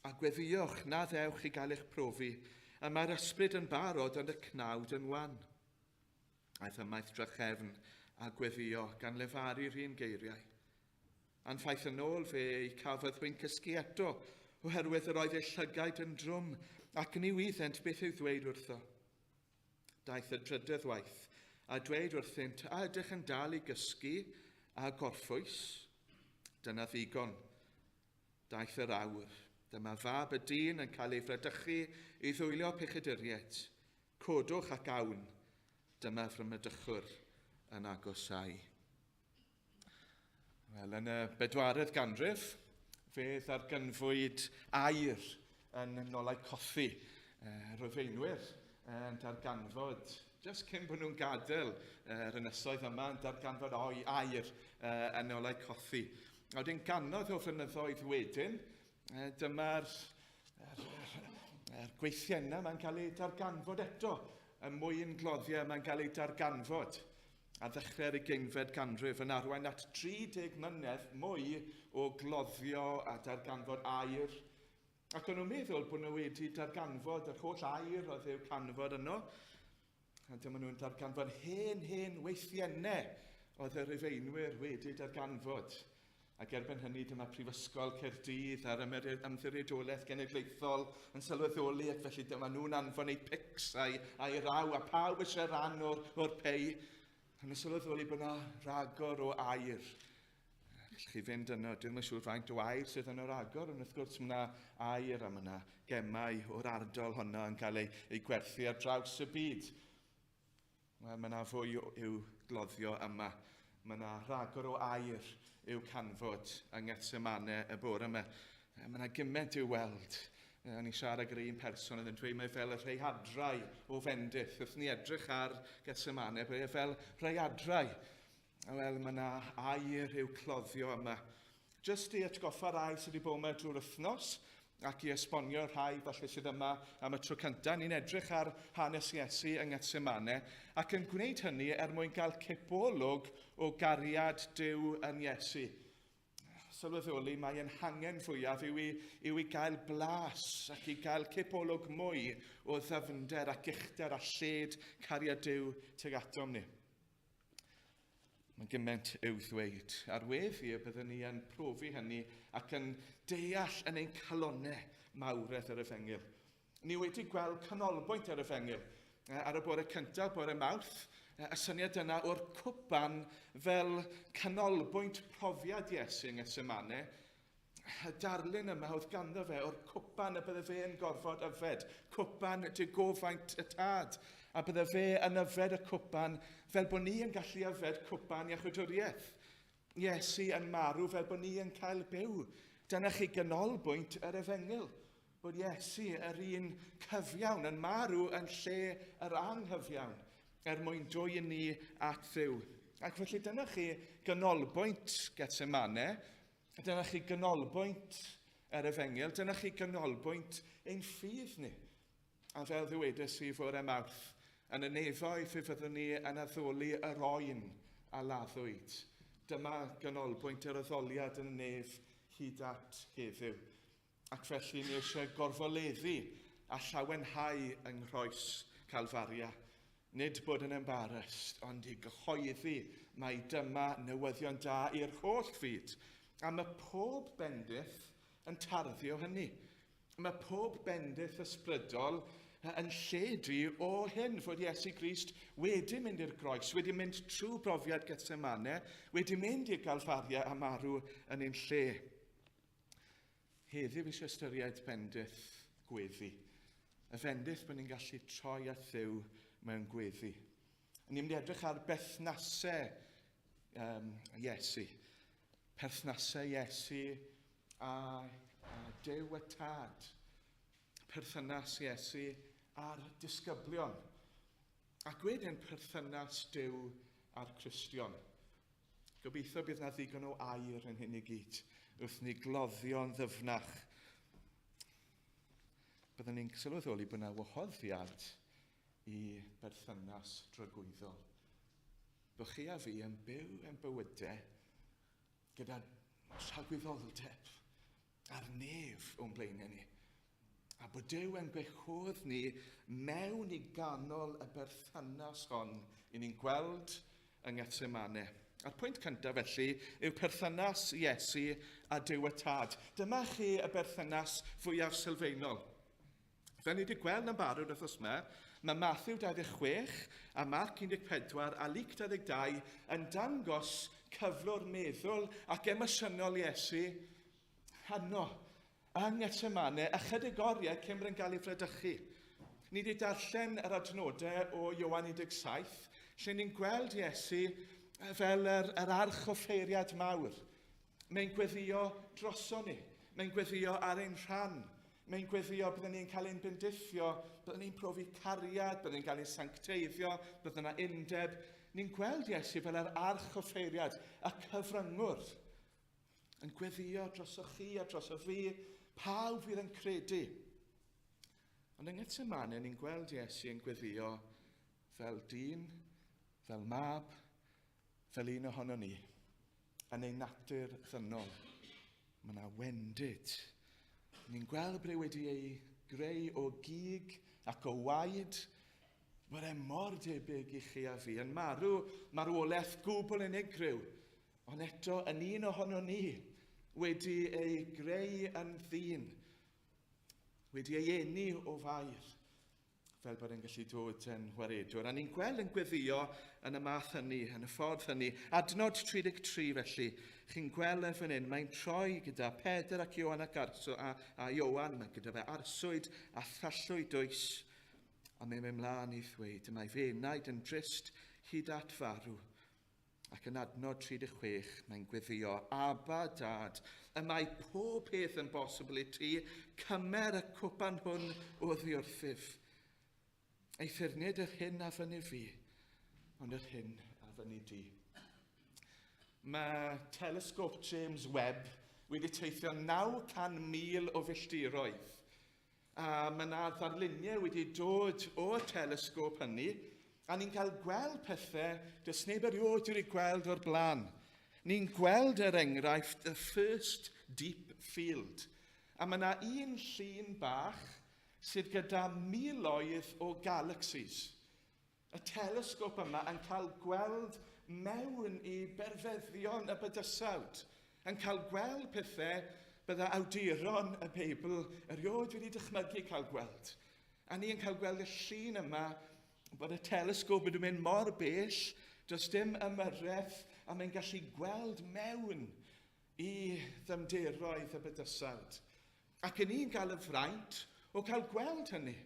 a gweddïwch na ddewch i gael eich profi, y mae'r ysbryd yn barod ond y cnawd yn wan. Aeth ymaith drachefn a gweddïo gan lefaru'r un geiriau. A'n ffaith yn ôl fe ei cafodd hwy'n cysgu eto, oherwydd yr oedd eu llygaid yn drwm ac ni wyddent beth i'w ddweud wrtho. Daeth y drydedd waith a dweud wrthynt, a ydych yn dal i gysgu a gorffwys? Dyna ddigon. Daeth yr awr. Dyma fab y dyn yn cael ei fradychu i ddwylio pechaduriaid. Codwch ac awn. Dyma fy mydychwr yn agosau. Wel, yn y bedwaredd ganrif, fe ddarganfwyd aur yn Nolau Cothi. Rufeinwyr yn darganfod, jyst cyn bod nhw'n gadael yr ynysoedd yma, yn darganfod oi aur yn Nolau Cothi. A wedyn gannoedd o flynyddoedd wedyn, dyma'r er, er, er gweithiennau mae'n cael eu darganfod eto, y mwyn gloddiau mae'n cael eu darganfod ar ddechrau'r ugeinfed ganrif yn arwain at 30 mlynedd mwy o gloddio a darganfod aur. Ac o'n nhw'n meddwl bod nhw wedi darganfod yr holl aur oedd i'w canfod yno. A dyma nhw'n darganfod hen, hen weithiennau oedd y Rufeinwyr wedi darganfod. Ac erbyn hynny dyma Prifysgol Caerdydd a'r Ymddiriedolaeth Genedlaethol yn sylweddoli ac felly dyma nhw'n anfon eu pics a'i, a'i raw a pawb eisiau rhan o'r, or pei. A nhw'n sylweddoli bod yna ragor o air. Gallwch chi fynd yno, dwi'n ddim yn siŵr faint o air sydd yno ragor, ond wrth gwrs mae yna air a mae yna gemau o'r ardal honno yn cael ei, ei gwerthu ar draws y byd. Wel, mae yna fwy i'w gloddio yma. Mae yna rhagor o air i'w canfod yng Ngethsemane y bore yma. Mae yna gymaint i'w weld. O'n i'n siarad gyda un person oedd yn dweud mae fel y rhaeadrau o fendith. Wrth ni edrych ar Gethsemane, mae e fel rhaeadrau. Wel, mae yna air i'w cloddio yma. Jyst i atgoffa rai sydd wedi bod yma drwy'r wythnos ac i esbonio rhai falle sydd yma am y tro cyntaf, ni'n edrych ar hanes Iesu yng Ngethsemane ac yn gwneud hynny er mwyn cael cipolwg o gariad Duw yn Iesu. Sylweddoli mae ein hangen fwyaf yw i, yw i gael blas ac i gael cipolwg mwy o ddyfnder ac uchder a lled cariad Duw tuag atom ni. Mae gymaint i'w ddweud. A'r weddi y byddwn ni yn profi hynny ac yn deall yn ein calonnau mawredd yr efengyl. Ni wedi gweld canolbwynt yr efengyl ar y bore cyntaf, bore Mawrth, y syniad yna o'r cwpan fel canolbwynt profiad Iesu yng Ngethsemane, y darlun yma oedd ganddo fe o'r cwpan y bydde fe yn gorfod yfed, cwpan digofaint y tad, a bydde fe yn yfed y cwpan fel bod ni yn gallu yfed cwpan iachwydwriaeth. Iesu yn marw fel bod ni yn cael byw. Dyna chi ganolbwynt yr efengyl, bod Iesu yr un cyfiawn yn marw yn lle yr anghyfiawn er mwyn dwyn ni at Dduw. Ac felly dyna chi ganolbwynt Gethsemane, Dyna chi ganolbwynt yr efengyl, dyna chi ganolbwynt ein ffydd ni. A fel ddywedes i fore Mawrth, yn y nefoedd fe fyddwn ni yn addoli yr oen a laddwyd. Dyma ganolbwynt yr addoliad yn y nef hyd at heddiw. Ac felly ni eisiau gorfoleddu a llawenhau yng nghroes Calfaria. Nid bod yn embarrassed, ond i gyhoeddi mai dyma newyddion da i'r holl fyd. A mae pob bendith yn tarddu o hynny. Mae pob bendith ysbrydol yn lledu o hyn, fod Iesu Grist wedi mynd i'r groes, wedi mynd trwy brofiad Gethsemane, wedi mynd i'r Galfaria a marw yn ein lle. Heddiw fi eisiau ystyried bendith gweddi. Y fendith bod ni'n gallu troi at Dduw mewn gweddi. Ni'n mynd i edrych ar berthnasau Iesu. Perthnasau Iesu a, a Duw y Tad. Perthynas Iesu a'r disgyblion. Ac wedyn perthynas Duw a'r Cristion. Gobeithio bydd na ddigon o air yn hyn i gyd wrth ni gloddio'n ddyfnach. byddwn ni'n sylweddoli bod yna wahoddiad i berthynas dragwyddol. Bod chi a fi yn byw yn bywydau gyda tragwyddoldeb a'r nef o'n blaenau ni. A bod Duw yn gwahodd ni mewn i ganol y berthynas hon i ni'n gweld yng Ngethsemane. A'r pwynt cyntaf felly yw perthynas Iesu a Duw y Tad. Dyma chi y berthynas fwyaf sylfaenol. Fel ni wedi gweld yn barod wythnos yma, mae Matthew 26 a Marc 14 a Luc 22 yn dangos cyflwr meddwl ac emosiynol Iesu yno, yng Ngethsemane, ychydig oriau cyn bod yn cael ei fradychu. Ni wedi darllen yr adnodau o Ioan 17, lle ni'n gweld Iesu fel yr, yr archoffeiriad mawr. Mae'n gweddio droso ni. Mae'n gweddio ar ein rhan. Mae'n gweddio byddwn ni'n cael ein bendithio, byddwn ni'n profi cariad, byddwn ni'n cael ein sancteiddio, byddwn yna undeb. Ni'n gweld Iesu fel yr archoffeiriad, y cyfryngwr, yn gweddio drosoch chi a drosof fi, pawb fydd yn credu. Ond yng Ngethsemane, ni'n gweld Iesu yn gweddio fel dyn, fel mab, fel un ohono ni, yn ei natur ddynol. Mae yna wendid. Ni'n gweld bod e wedi ei greu o gig ac o waed, bod e mor debyg i chi a fi, yn marw marwolaeth gwbl unigryw, ond eto yn un ohono ni, wedi ei greu yn ddyn, wedi ei eni o fair, fel bod e'n gallu dod yn waredwr. A ni'n gweld yn gweddio yn y math hynny, yn y ffordd hynny. Adnod 33 felly, chi'n gweld e fan hyn, mae'n troi gyda Pedr ac Ioan ac Arso, a, a Ioan, mae gyda fe arswyd a thallwyd dwys. A mae'n mynd mlaen i ddweud, mae fe enaid yn drist hyd at farw. Ac yn adnod 36, mae'n gweddio, Abba, Dad, y mae pob peth yn bosibl i ti, cymer y cwpan hwn oddi wrthyf. Eithr nid yr hyn a fyny fi, ond yr hyn a fyny di. Mae telesgop James Webb wedi teithio 900,000 o filltiroedd. A mae yna ddarluniau wedi dod o'r telesgop hynny, a ni'n cael gweld pethau does neb erioed wedi gweld o'r blaen. Ni'n gweld er enghraifft the first deep field. A mae yna un llun bach sydd gyda miloedd o galaxies. Y telesgop yma yn cael gweld mewn i berfeddion y bydysawd, yn cael gweld pethau bydda awduron y Beibl erioed wedi dychmygu cael gweld. A ni yn cael gweld y llun yma bod y telesgop wedi mynd mor bell, does dim ymyrraeth, a mae'n gallu gweld mewn i ddyfnderoedd y bydysawd. Ac yn ni'n cael y fraint o cael gweld hynny.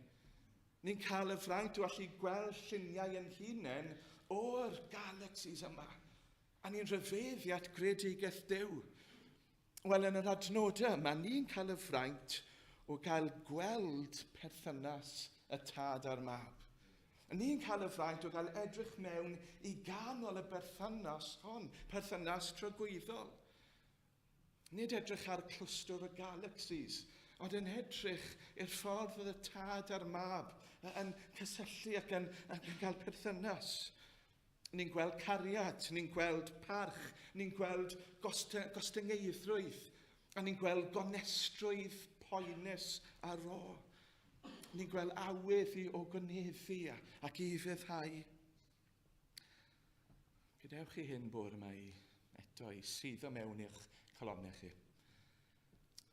Ni'n cael y fraint o allu gweld lluniau yn hunain o'r galaxies yma. A ni'n rhyfeddu at greadigaeth Duw. Wel, yn yr adnodau yma, ni'n cael y fraint o gael gweld perthynas y tad a'r mab. Ni'n cael y fraint o gael edrych mewn i ganol y berthynas hon, perthynas tragwyddol. Nid edrych ar clwstwr o galaxies, ond yn edrych i'r ffordd oedd y tad a'r mab yn cysylltu ac yn, ac yn cael perthynas. Ni'n gweld cariad, ni'n gweld parch, ni'n gweld gostyngeiddrwydd, a ni'n gweld gonestrwydd poenus a ro. Ni'n gweld awydd i ogoneddu ac i feddhau. Gadewch i hyn bore yma i eto i suddo mewn i'ch calonnau chi.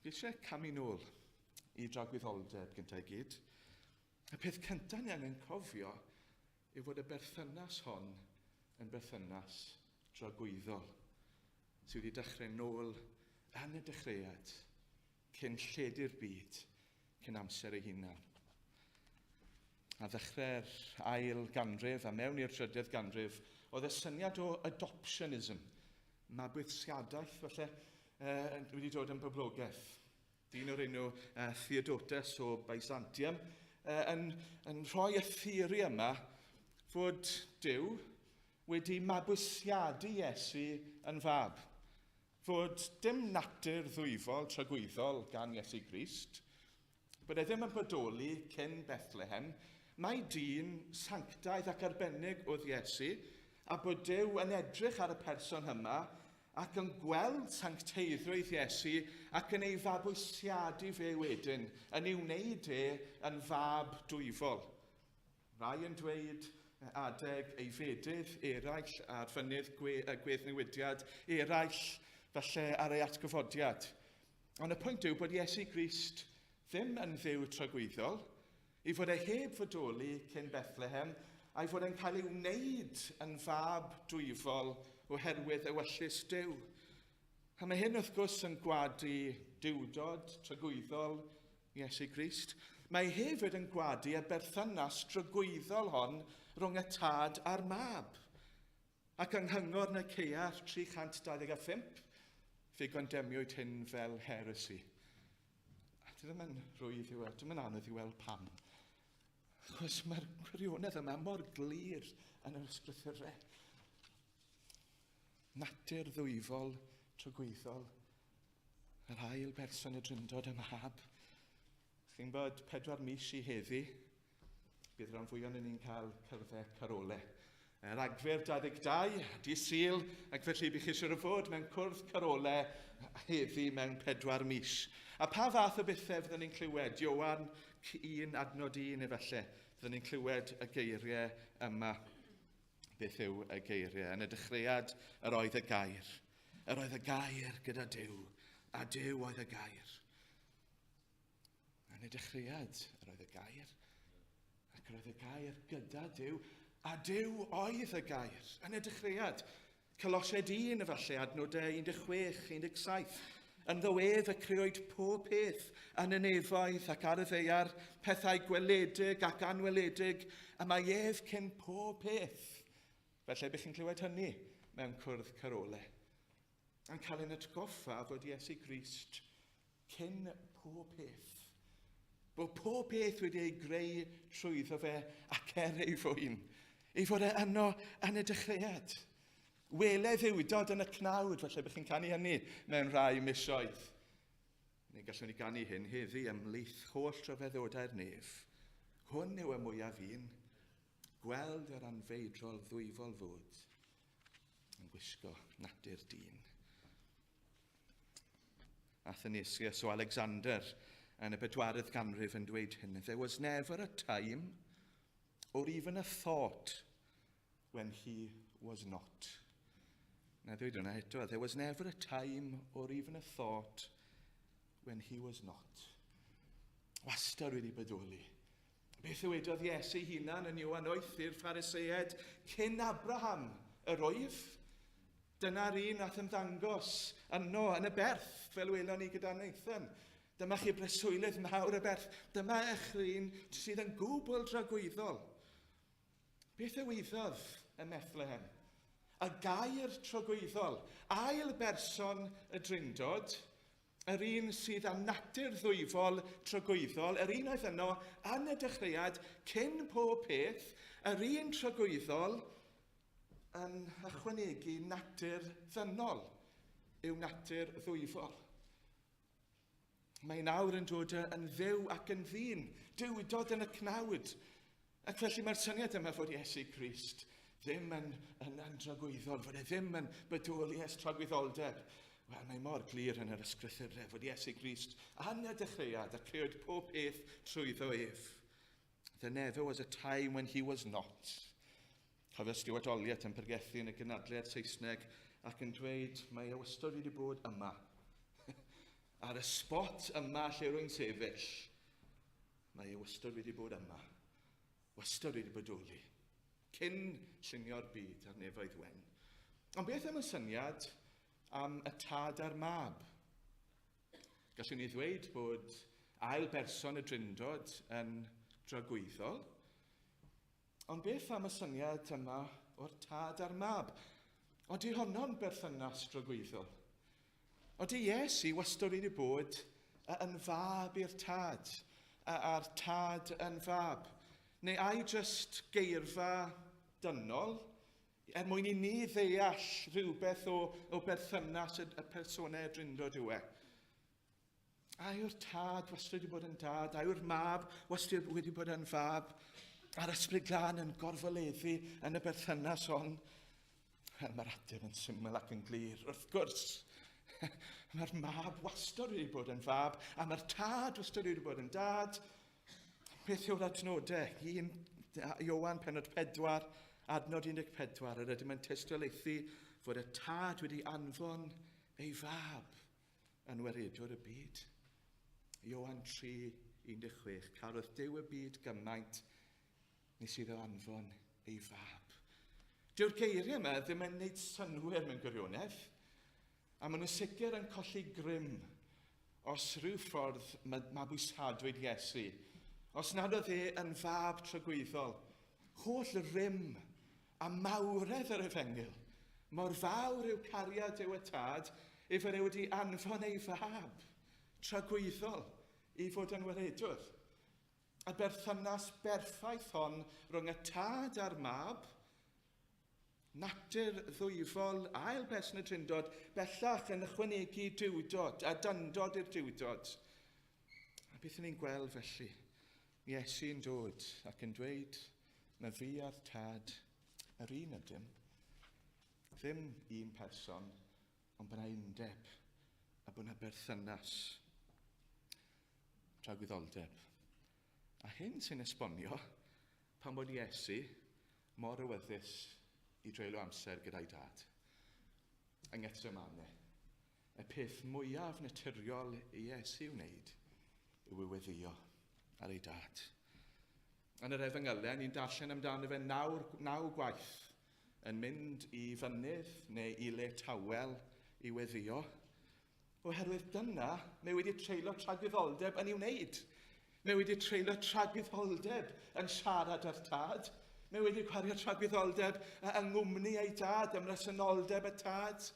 Fi eisiau camu nôl i dragwyddoldeb gyntaf i gyd. Y peth cyntaf ni angen cofio yw fod y berthynas hon yn berthynas dragwyddol sydd wedi dechrau nôl yn y dechreuad cyn lledu'r byd, cyn amser ei hunan. A ddechrau'r ail ganrif a mewn i'r trydydd ganrif, oedd y syniad o adoptionism, mabwysiadaeth falle, eh, wedi dod yn boblogaeth. Dyn o'r enw eh, Theodotus o Byzantium eh, yn, yn rhoi y theori yma fod Duw wedi mabwysiadu Iesu yn fab. Fod dim natur ddwyfol tragwyddol gan Iesu Grist. Bod e ddim yn bodoli cyn Bethlehem, mai dyn sanctaidd ac arbennig oedd Iesu, a bod Duw yn edrych ar y person yma ac yn gweld sancteiddrwydd Iesu ac yn ei fabwysiadu fe wedyn, yn ei wneud e yn fab dwyfol. Rhai yn dweud adeg ei fedydd, eraill ar fynydd gwe, gweddnewidiad, eraill falle ar ei atgyfodiad. Ond y pwynt yw bod Iesu Grist ddim yn Dduw tragwyddol, ei fod e heb fodoli cyn Bethlehem, a'i fod e'n cael ei wneud yn fab dwyfol oherwydd ewyllys Duw. A mae hyn wrth gwrs yn gwadu duwdod tragwyddol Iesu Grist. Mae hefyd yn gwadu y berthynas dragwyddol hon rhwng y tad a'r mab. Ac yng Nghyngor Nicaea 325, fe gondemiwyd hyn fel heresy. A dwi ddim yn rwydd i weld, ddim yn anodd i weld pam. Achos mae'r gwirionedd yma mor glir yn yr ysgrythurau. Natur ddwyfol, tragwyddol, yr ail berson y Drindod y Mab. Chi'n bod 4 mis i heddi, bydd rhan fwyaf yn ni'n cael cyrddau carolau. Rhagfyr 22, di Sul, ac felly bydd chi siwr o fod mewn cwrdd carolau heddi mewn 4 mis. A pa fath o bethau fyddwn ni'n clywed? Ioan 1 adnod 1 efallai, fyddwn ni'n clywed y geiriau yma. Beth yw y geiriau? Yn y dechreuad yr oedd y gair. Yr oedd y gair gyda Duw, a Duw oedd y gair. Yn y dechreuad, yr oedd y gair, ac yr oedd y gair gyda Duw, a Duw oedd y gair. Yn y dechreuad, Colosiaid 1 efallai, adnodau 16, 17. Ynddo ef y crëwyd pob peth yn y nefoedd ac ar y ddaear, pethau gweledig ac anweledig, y mae ef cyn pob peth. Felly, bych chi'n clywed hynny mewn cwrdd carole. Yn cael ein atgoffa fod Iesu Grist cyn pob peth. Bod pob peth wedi ei greu trwyddo fe ac er ei fwyn. Ei fod e yno yn y dechreuad. Wele ddiwdod yn y cnawd, felly bych chi'n canu hynny mewn rhai misoedd. Neu gallwn ni ganu hyn heddi ymhlith holl rhyfeddodau'r nef. Hwn yw y mwyaf un, gweld yr anfeidrol ddwyfol fod yn gwisgo natur dyn. Athanasius o Alexander yn y bedwaredd ganrif yn dweud hyn, There was never a time or even a thought when he was not. Na ddweud hwnna eto, there was never a time or even a thought when he was not. Wastad wedi bodoli. Beth ddywedodd Iesu hunan yn Ioan 8 i'r Phariseaid cyn Abraham yr oedd? Dyna'r un nath ymddangos yno yn y berth, fel welon ni gyda Nathan. Dyma chi breswylydd mawr y berth. Dyma eich un sydd yn gwbl dragwyddol. Beth ddyweddodd ym Methlehem? Y gair tragwyddol, ail berson y Drindod, yr un sydd â natur ddwyfol tragwyddol, yr un oedd yno yn y dechreuad cyn pob peth, yr un tragwyddol yn ychwanegu natur ddynol yw natur ddwyfol. Mae nawr yn dod yn dduw ac yn ddyn, duwdod yn y cnawd. Ac felly mae'r syniad yma fod Iesu Grist ddim yn dragwyddol, fod e ddim yn bodoli ers tragwyddoldeb. Wel, mae mor glir yn yr ysgrythurau fod Iesu Grist yn y dechreuad a crëwyd pob peth trwyddo ef. There never was a time when he was not. Cofio Stuart Olliott yn pregethu yn y gynadledd Saesneg ac yn dweud mae e wastad wedi bod yma. Ar y spot yma lle rwy'n sefyll, mae e wastad wedi bod yma. Wastad wedi bodoli. Cyn llunio'r byd a'r nefoedd wen. Ond beth am y syniad am y tad a'r mab? Gallwn ni ddweud bod ail berson y Drindod yn dragwyddol. Ond beth am y syniad yma o'r tad a'r mab? Odi honno'n berthynas dragwyddol? Odi Iesu wastad wedi bod yn fab i'r tad, a'r tad yn fab? Neu ai jyst geirfa dynol, er mwyn i ni ddeall rhywbeth o berthynas y personau y Drindod yw e? A yw'r tad wastad wedi bod yn dad, a yw'r mab wastad wedi bod yn fab, a'r ysbryd glân yn gorfoleddu yn y berthynas hon? Wel, mae'r ateb yn syml ac yn glir. Wrth gwrs, mae'r mab wastad wedi bod yn fab, a mae'r tad wastad wedi bod yn dad. Beth yw'r adnodau? 1 Iowan penod 4, adnod 14, yr ydym yn tystiolaethu fod y tad wedi anfon ei fab yn waredwr y byd. Ioan 3, 16, carodd Duw y byd gymaint nes iddo anfon ei fab. Dyw'r geiriau yma ddim yn gwneud synnwyr mewn gwirionedd, a maen nhw'n sicr yn colli grym os rhyw ffordd mabwysiadwyd Iesu, os nad oedd e yn fab tragwyddol, holl rym a mawredd yr efengyl, mor fawr yw cariad Duw y Tad, ei fod e wedi anfon ei fab tragwyddol i fod yn waredwr. Y berthynas berffaith hon rhwng y tad a'r mab, natur ddwyfol ail berson y Drindod, bellach yn ychwanegu duwdod a dyndod i'r duwdod. A beth ni'n gweld felly? Iesu'n dod ac yn dweud, mae fi a'r tad yr un ydym. Ddim un person, ond bod yna undeb a bod yna berthynas. Tragwyddoldeb. A hyn sy'n esbonio pan bod Iesu mor awyddus i dreulio amser gyda'i dad. Yng Ngethsemane, y peth mwyaf naturiol i Iesu wneud yw i weddïo ar ei dad. Yn yr Efengylau, ni'n darllen amdano fe nawr, naw gwaith yn mynd i fynydd neu i le tawel i weddïo, oherwydd dyna mae wedi treulio tragwyddoldeb yn ei wneud. Mae wedi treulio tragwyddoldeb yn siarad â'r tad. Mae wedi gwario tragwyddoldeb yng nghwmni ei dad, ym mhresenoldeb y tad.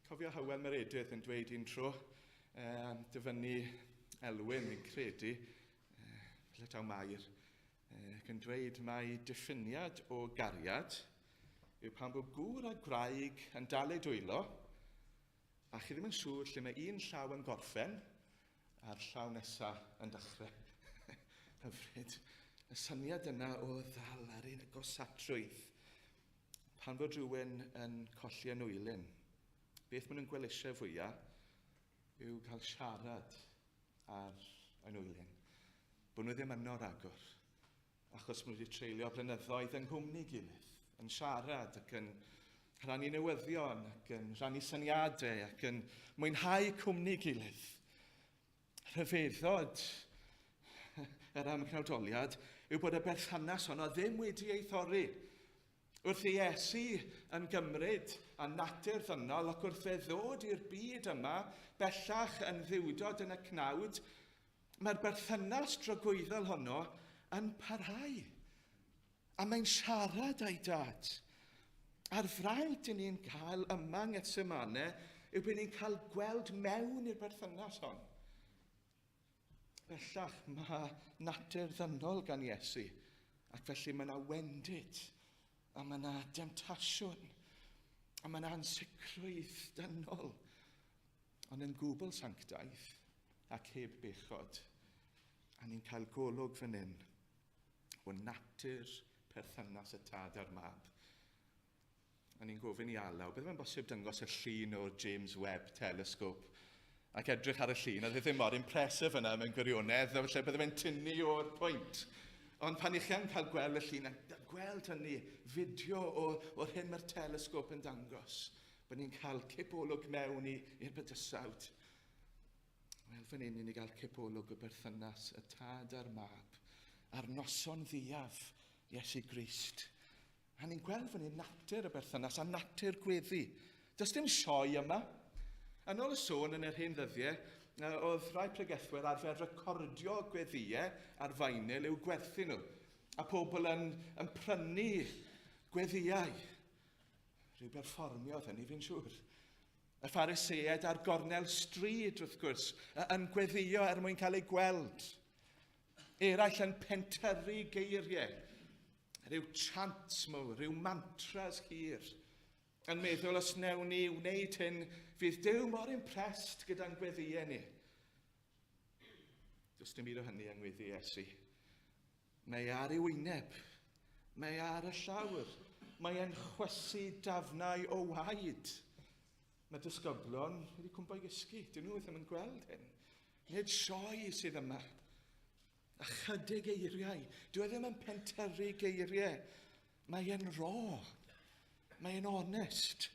Cofio Hywel Meredydd yn dweud un tro, dyfynnu Elwyn, fi'n credu, falle taw Mair, ac yn dweud mai diffiniad o gariad yw pan bod gŵr a gwraig yn dal eu dwylo, a chi ddim yn siŵr lle mae un llaw yn gorffen a'r llaw nesaf yn dechrau. Hyfryd. Y syniad yna o ddal ar un agosatrwydd. Pan fod rhywun yn colli anwylyn, beth maen nhw'n gweld eisiau fwyaf yw cael siarad ar anwylyn. Bod nhw ddim yno ragor, achos maen nhw wedi treulio blynyddoedd yng nghwmni gilydd, yn siarad ac yn rhannu newyddion ac yn rhannu syniadau ac yn mwynhau cwmni gilydd. Rhyfeddod yr amgnawdoliad yw bod y berthynas honno ddim wedi ei thorri. Wrth i Iesu yn gymryd a natur ddynol ac wrth fe ddod i'r byd yma, bellach yn ddiwdod yn y cnawd, mae'r berthynas dragwyddol honno yn parhau. A mae'n siarad â'i dad. A'r fraint i ni'n cael yma yng Ngethsemane yw bod ni'n cael gweld mewn i'r berthynas hon. Bellach mae natur ddynol gan Iesu, ac felly mae yna wendid, a mae yna demtasiwn, a mae yna ansicrwydd dynol, ond yn gwbl sanctaidd ac heb bechod. A ni'n cael golwg fan hyn o natur perthynas y tad a'r mab. A ni'n gofyn i Alaw, bydde fe'n bosib dangos y llun o'r James Webb Telescope? Ac edrych ar y llun, oedd e ddim mor impressive yna mewn gwirionedd, a felly bydde fe'n tynnu o'r pwynt. Ond pan i chi yn cael gweld y llun, a gweld hynny, fideo o'r hyn mae'r telesgop yn dangos, bod ni'n cael cipolwg mewn i'r bydysawd. Wel, fan hyn, ni'n gael cipolwg o berthynas y tad a'r mab, a'r noson ddiaf Iesu Grist. A ni'n gweld fan hyn natur y berthynas a natur gweddi. Does dim sioe yma. Yn ôl y sôn yn yr hen ddyddiau, oedd rhai pregethwyr arfer recordio gweddïau ar vinyl i'w gwerthu nhw. A pobl yn, yn prynu gweddïau. Rhyw berfformio oedd hynny, fi'n siŵr. Y Phariseaid ar gornel stryd, wrth gwrs, yn gweddio er mwyn cael eu gweld. Eraill yn pentyrru geiriau, rhyw chants mawr, rhyw mantras hir, yn meddwl os wnewn ni wneud hyn, fydd Duw mor impressed gyda'n gweddïau ni. Does dim byd o hynny yng ngweddi Iesu. Mae e ar ei wyneb. Mae e ar y llawr. Mae e'n chwysu dafnau o waed. Mae disgyblion wedi cwmpo i gysgu. Dyn nhw ddim yn gweld hyn. Nid sioe sydd yma. Ychydig eiriau. Dwi e ddim yn pentyrru geiriau. Mae e'n raw. Mae e'n onest.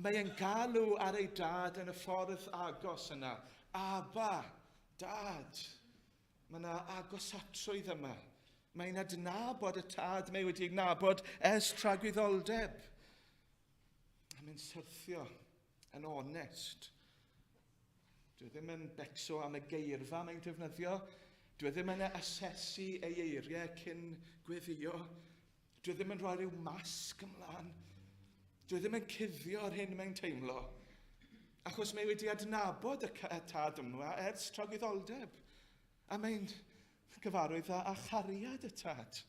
Mae e'n galw ar ei dad yn y ffordd agos yna. Abba, dad. Mae yna agosatrwydd yma. Mae'n adnabod y tad mae wedi adnabod ers tragwyddoldeb. A mae'n syrthio yn onest. Dwi e ddim yn becso am y geirfa mae'n defnyddio. Dwi e ddim yn asesu ei eiriau cyn gweddio. Dwi e ddim yn rhoi rhyw masg ymlaen. Dwi ddim yn cuddio'r hyn mae'n teimlo. Achos mae wedi adnabod y tad yma ers tragwyddoldeb. A mae'n gyfarwydd â, â chariad y tad.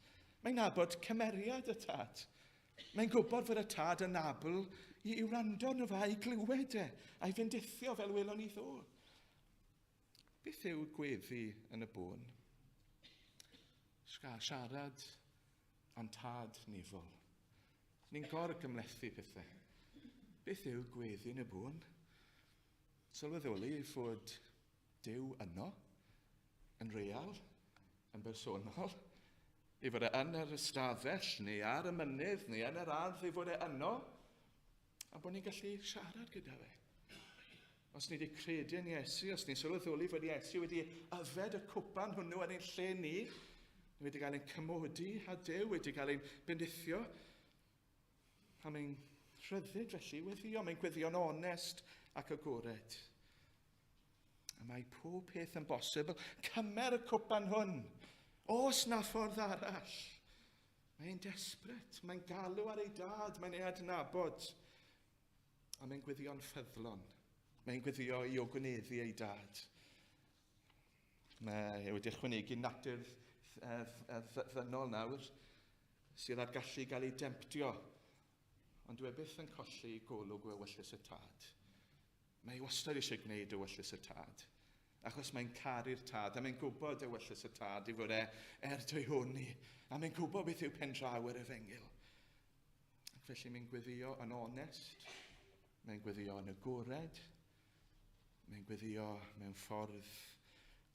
Mae'n nabod cymeriad y tad. Mae'n gwybod fod y tad yn abl i, i wrando arno fe a'i glywed e, a'i fendithio fel welon ni ddo. Beth yw gweddi yn y bôn? Siarad a'n tad nefol. Ni'n gor-gymhlethu pethau. Beth yw gweddi yn y bôn? Sylweddoli fod Duw yno, yn real, yn bersonol, ei fod e yn yr ystafell, neu ar y mynydd, neu yn yr ardd, ei fod e yno, a bod ni'n gallu siarad gyda fe. Os ni wedi credu yn Iesu, os ni'n sylweddoli fod Iesu wedi yfed y cwpan hwnnw yn ein lle ni, ni wedi cael ein cymodi a Duw, wedi cael ein bendithio, a mae'n rhyddid felly weddio, mae'n gweddio'n onest ac agored. A mae pob peth yn bosibl. Cymer y cwpan hwn. Os na ffordd arall. Mae'n desperate. Mae'n galw ar ei dad. Mae'n ei adnabod. A mae'n gweddio'n ffyddlon. Mae'n gweddio i ogwyneddu ei dad. Mae e wedi ychwanegu natur ddynol nawr sydd ar gallu gael ei demptio. Ond dwi e byth yn colli golwg o ewyllys y tad. Mae e wastad eisiau gwneud ewyllys y tad. Achos mae'n caru'r tad, a mae'n gwybod ewyllys y tad i fod e er dwyhoni, a mae'n gwybod beth yw pendraw yr efengyl. Ac felly mae'n gweddio yn onest, mae'n gweddio yn agored, mae'n gweddio mewn ffordd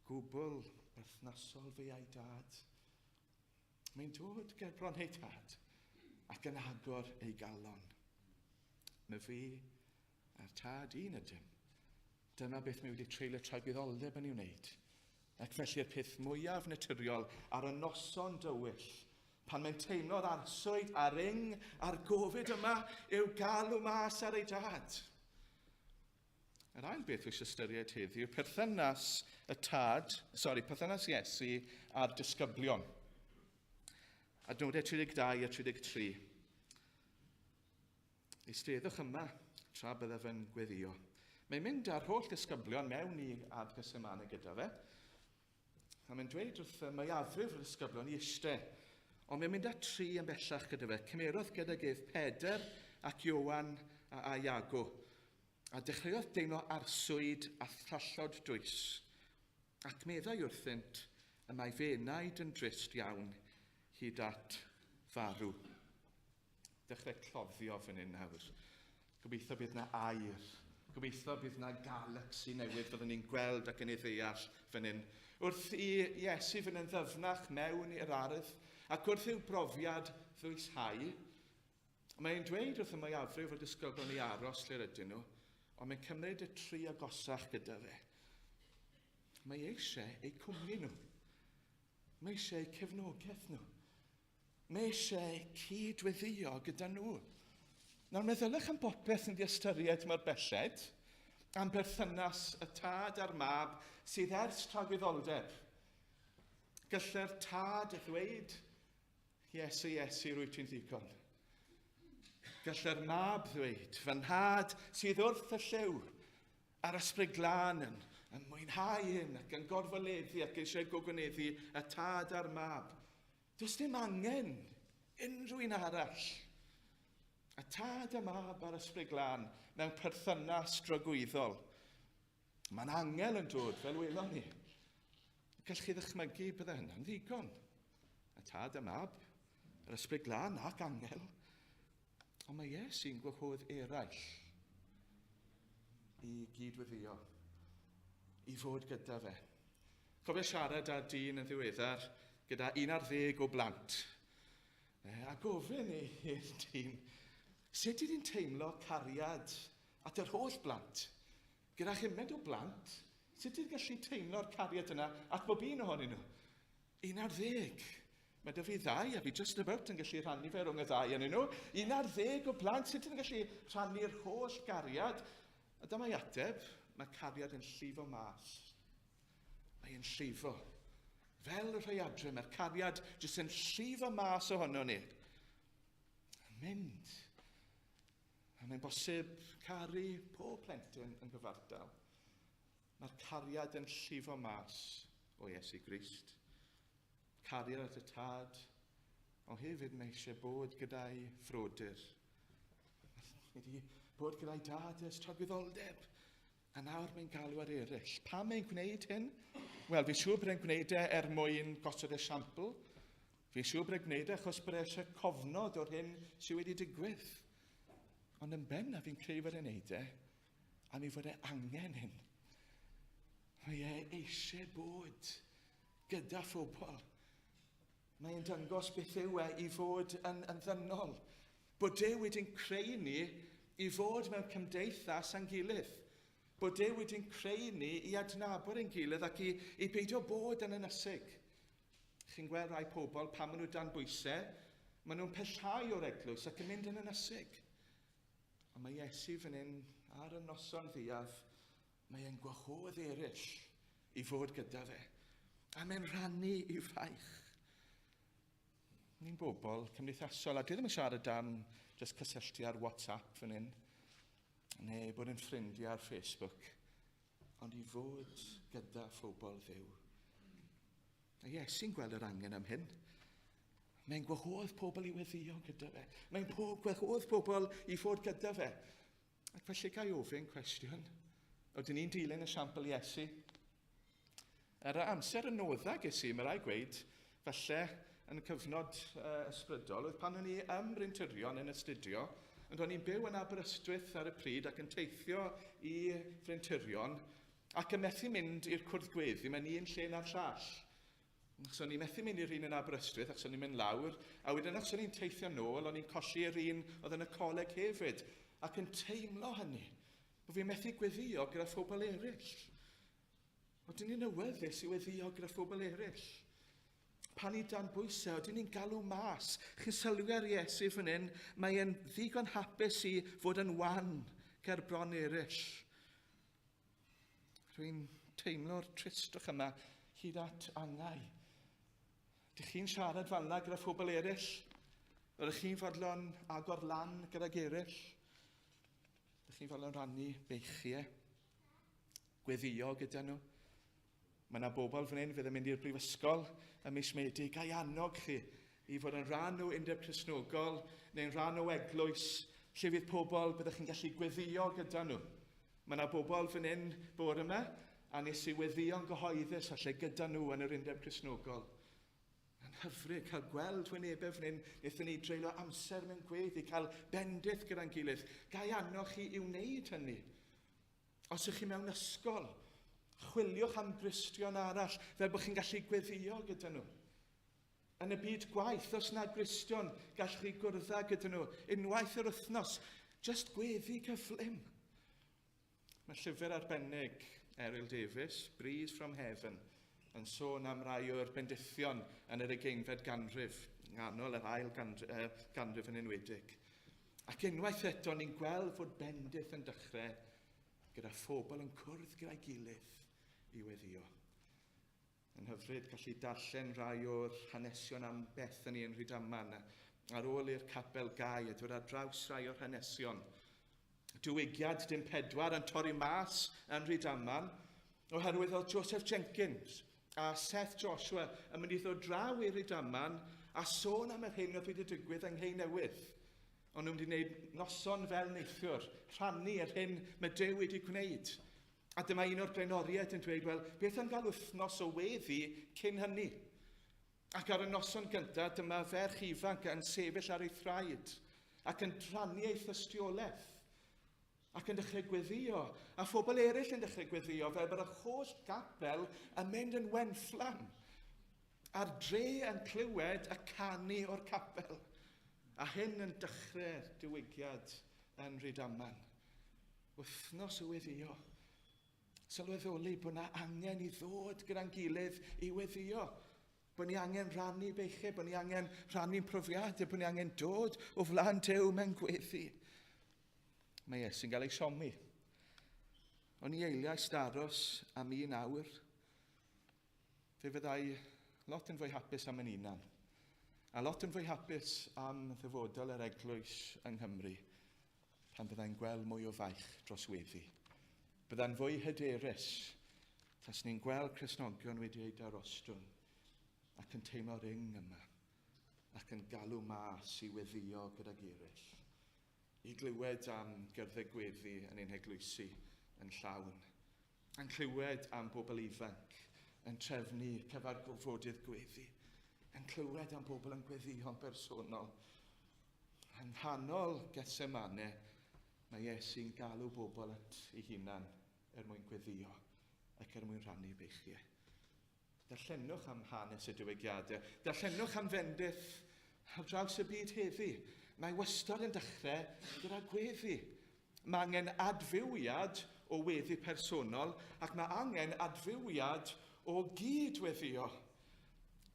gwbl berthnasol fe a'i dad. Mae'n dod ger bron ei dad ac yn agor ei galon. Mae fi a'r tad un ydym. Dyma beth mae wedi treulio tragwyddoldeb yn ei wneud. Ac felly'r peth mwyaf naturiol ar y noson dywyll, pan mae'n teimlo'r arswyd a'r ing a'r gofid yma yw galw mas ar ei dad. Yr ail beth fi eisiau ystyried heddiw, perthynas y tad, sori, perthynas Iesu a'r disgyblion. Adnodau 32 a 33. Eisteddwch yma tra byddaf yn gweddio. Mae'n mynd â'r holl ddisgyblion mewn i Ardd Gethsemane gyda fe. A mae'n dweud wrth y mwyafrif o'r disgyblion i eistedd. Ond mae'n mynd â tri yn bellach gyda fe. Cymerodd gydag ef Pedr ac Ioan a, a Iago. A dechreuodd deimlo arswyd a thrallod dwys. Ac meddai wrthynt, y mae fy enaid yn drist iawn hyd at farw. Dechrau cloddio fan hyn nawr. Gobeithio bydd na air. Gobeithio bydd na galaxy newydd fyddwn ni'n gweld ac yn ei ddeall fan hyn. Wrth i Iesu fynd yn ddyfnach mewn i'r ardd, ac wrth i'w brofiad ddwyshau, mae'n dweud wrth y mwyafrif o disgyblion i aros lle'r ydyn nhw, ond mae'n cymryd y tri agosach gyda fe. Mae eisiau eu cwmni nhw. Mae eisiau eu cefnogaeth nhw. Mae eisiau cyd-weddio gyda nhw. Nawr meddyliwch am bopeth yn diystyried mor belled, am berthynas y tad a'r mab sydd ers tragwyddoldeb. Gallai'r tad ddweud, Iesu, Iesu, rwyt ti'n ddigon. Gallai'r mab ddweud, fy nhad sydd wrth y llyw, a'r ysbryd glân yn, yn mwynhau hyn ac yn gorfoleddu ac eisiau gogoneddu y tad a'r mab. Does dim angen unrhyw un arall. Y tad y mab a'r ysbryd glân mewn perthynas dragwyddol. Mae'n angel yn dod, fel welon ni. Gall chi ddychmygu bydde hynna'n ddigon. Y tad y mab, yr ysbryd glân ac angel. Ond mae Iesu'n gwahodd eraill i gydweddio, i fod gyda fe. Cofio siarad â dyn yn ddiweddar gyda 11 o blant. A gofyn i'r dyn, sut ydyn teimlo cariad at yr holl blant? Gyda chymaint o blant, sut ydyn gallu teimlo'r cariad yna at bob un ohonyn nhw? 11. Mae dy fi ddau, a fi just about yn gallu rhannu fe rhwng y ddau yn nhw. 11 o blant, sut ydyn gallu rhannu'r holl gariad? A dyma'i ateb, mae cariad yn llifo mas. Mae e'n llifo. Fel y rhaeadre, mae'r cariad jyst yn llifo mas ohono ni. Yn mynd. A mae'n bosib caru pob plentyn yn gyfartal. Mae'r cariad yn llifo mas o Iesu Grist. Cariad at y tad, ond hefyd mae eisiau bod gyda'i frodyr. Mae wedi bod gyda'i dad ers tragwyddoldeb. A nawr mae'n galw ar eraill. Pam mae'n gwneud hyn? Wel, fi'n siŵr bod e'n gwneud e er mwyn gosod esiampl. Fi'n siŵr bod e'n gwneud e achos bod e eisiau cofnod o'r hyn sydd wedi digwydd. Ond yn bennaf fi'n credu fod e'n gwneud e am ei fod e angen hyn. Mae e eisiau bod gyda phobl. Mae'n dangos beth yw e i fod yn, yn ddynol. Bod Duw wedi'n creu ni i fod mewn cymdeithas â'n gilydd. Bod Duw wedi'n creu ni i adnabod ein gilydd ac i, i beidio bod yn ynysig. Chi'n gweld rhai pobl pan maen nhw dan bwysau, maen nhw'n pellhau o'r eglwys ac yn mynd yn ynysig. Ond mae Iesu fan hyn ar y noson ddiaf, mae e'n gwahodd eraill i fod gyda fe. A mae'n rhannu i fraich. Ni'n bobl cymdeithasol, a dwi ddim yn siarad am just cysylltu ar WhatsApp fan hyn, neu bod yn ffrindiau ar Facebook, ond i fod gyda phobl ddew. A Iesu'n gweld yr angen am hyn. Mae'n gwahodd pobl i weddio gyda fe. Mae'n gwahodd pobl i fod gyda fe. Ac felly ga i ofyn cwestiwn. Oedden ni'n dilyn esiampl Iesu? Ar y amser y nodda ges i, mae rai gweud, falle yn y cyfnod uh, ysbrydol, oedd pan o'n i ym Mryntirion yn astudio, ond o'n i'n byw yn Aberystwyth ar y pryd ac yn teithio i Fryntirion ac yn methu mynd i'r cwrdd gweddi mewn un lle na'r llall. Achos o'n i'n methu mynd i'r un yn Aberystwyth, achos o'n i'n mynd lawr, a wedyn achos o'n i'n teithio nôl, o'n i'n colli'r un oedd yn y coleg hefyd, ac yn teimlo hynny, bod fi'n methu gweddio gyda phobl eraill. Oedden ni'n awyddus i weddio gyda phobl eraill. Pan ni dan bwysau, oedden ni'n galw mas. Chi'n sylwi ar Iesu fan hyn, mae e'n ddigon hapus i fod yn wan ger bron eraill. Rwy'n teimlo'r tristwch yma hyd at angau. Dych chi'n siarad fel yna gyda phobl eraill? Ydych chi'n fodlon agor lan gydag eraill? Ydych chi'n fodlon rannu beichiau? Gweddio gyda nhw? Mae yna bobl fan hyn fydd yn mynd i'r brifysgol ym mis Medi. Ga i annog chi i fod yn rhan o Undeb Cristnogol neu'n rhan o eglwys lle fydd pobl byddwch chi'n gallu gweddio gyda nhw. Mae yna bobl fan hyn bore yma, a nes i weddïo'n gyhoeddus falle gyda nhw yn yr Undeb Cristnogol. Mae'n hyfryd cael gweld wynebau fan hyn, wnaethon ni dreulio amser mewn gweddi, cael bendith gyda'n gilydd. Ga i annog chi i wneud hynny. Os ydych chi mewn ysgol, chwiliwch am Gristion arall fel bod chi'n gallu gweddio gyda nhw. Yn y byd gwaith, os na Gristion, gallwch chi gwrdd â gyda nhw unwaith yr wythnos. Just gweddi cyflym. Mae llyfr arbennig Eryl Davies, Breeze from Heaven, yn sôn am rai o'r bendithion yn yr ugeinfed ganrif, nghanol yr ail ganrif yn enwedig. Ac unwaith eto ni'n gweld fod bendith yn dechrau gyda phobl yn cwrdd gyda'i gilydd i weddio. Yn hyfryd gallu darllen rhai o'r hanesion am Bethany yn Rhydaman ar ôl i'r capel gau a dod ar draws rhai o'r hanesion. Diwygiad dim pedwar yn torri mas yn Rhydaman oherwydd oedd Joseph Jenkins a Seth Joshua yn mynd i ddod draw i Rhydaman a sôn am yr hyn oedd wedi digwydd yng Nghei Newydd. O'n nhw'n mynd i wneud noson fel neithiwr, rhannu yr hyn mae Duw wedi gwneud. A dyma un o'r blaenoriaid yn dweud, wel, beth am gael wythnos o weddi cyn hynny? Ac ar y noson gyntaf, dyma ferch ifanc yn sefyll ar ei thraed ac yn rhannu ei thystiolaeth ac yn dechrau gweddio, a phobl eraill yn dechrau gweddio, fel bod y holl gapel yn mynd yn wenfflam, a'r dre yn clywed y canu o'r capel, a hyn yn dechrau'r diwygiad yn Rhydaman. Wythnos o weddio. Sylweddoli bod yna angen i ddod gyda'n gilydd i weddio. Bod ni angen rhannu beichau, bod ni angen rhannu'n profiadau, bod ni angen dod o flaen Duw mewn gweddi. Mae Iesu'n cael ei siomi. O'n i eiliais aros am un awr. Fe fyddai lot yn fwy hapus am yn unan. A lot yn fwy hapus am ddyfodol yr eglwys yng Nghymru pan byddai'n gweld mwy o faich dros weddi. Byddai'n fwy hyderus tas ni'n gweld Cristnogion wedi eu darostwng ac yn teimlo'r ing yma ac yn galw mas i weddio gydag eraill, i glywed am gerdded gweddi yn ein heglwysi yn llawn, yn clywed am bobl ifanc yn trefnu cyfarfodydd gweddi, yn clywed am bobl yn gweddïo'n bersonol. Yng nghanol Gethsemane, mae Iesu'n galw bobl at ei hunan er mwyn gweddio ac er mwyn rhannu beichiau. Darllenwch am hanes y diwygiadau. Darllenwch am fendith ar draws y byd heddi. Mae wastad yn dechrau gyda gweddi. Mae angen adfywiad o weddi personol ac mae angen adfywiad o gyd-weddio.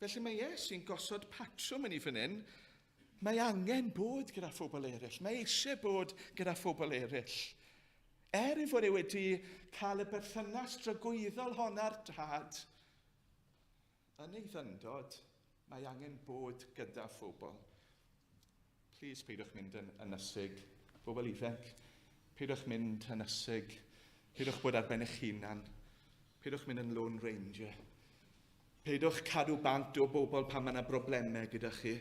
Felly mae Iesu'n gosod patrwm yn ei fan hyn. Mae angen bod gyda phobl eraill. Mae eisiau bod gyda phobl eraill. Er ei fod e wedi cael y berthynas dragwyddol hon â'r Tad, yn ei ddyndod, mae angen bod gyda phobl. Please peidiwch mynd yn ynysig, bobl ifanc. Peidiwch mynd yn ysig. Peidiwch bod ar ben eich hunan. Peidiwch mynd yn Lone Ranger. Peidiwch cadw bant o bobl pan mae yna broblemau gyda chi.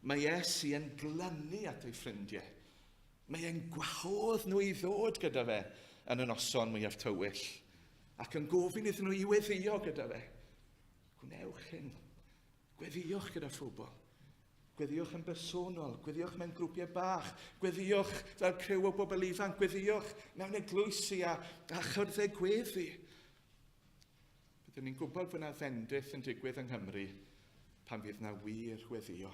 Mae Iesu yn glynu at ei ffrindiau. Mae e'n gwahodd nhw i ddod gyda fe yn y noson mwyaf tywyll ac yn gofyn iddyn nhw i weddio gyda fe. Gwnewch hyn. Gweddïwch gyda phobl. Gweddïwch yn bersonol, gweddïwch mewn grwpiau bach, gweddïwch fel criw o bobl ifanc, gweddïwch mewn eglwysi a, a chyrddau gweddi. Byddwn ni'n gwybod fod yna fendith yn digwydd yng Nghymru pan fydd yna wir weddio.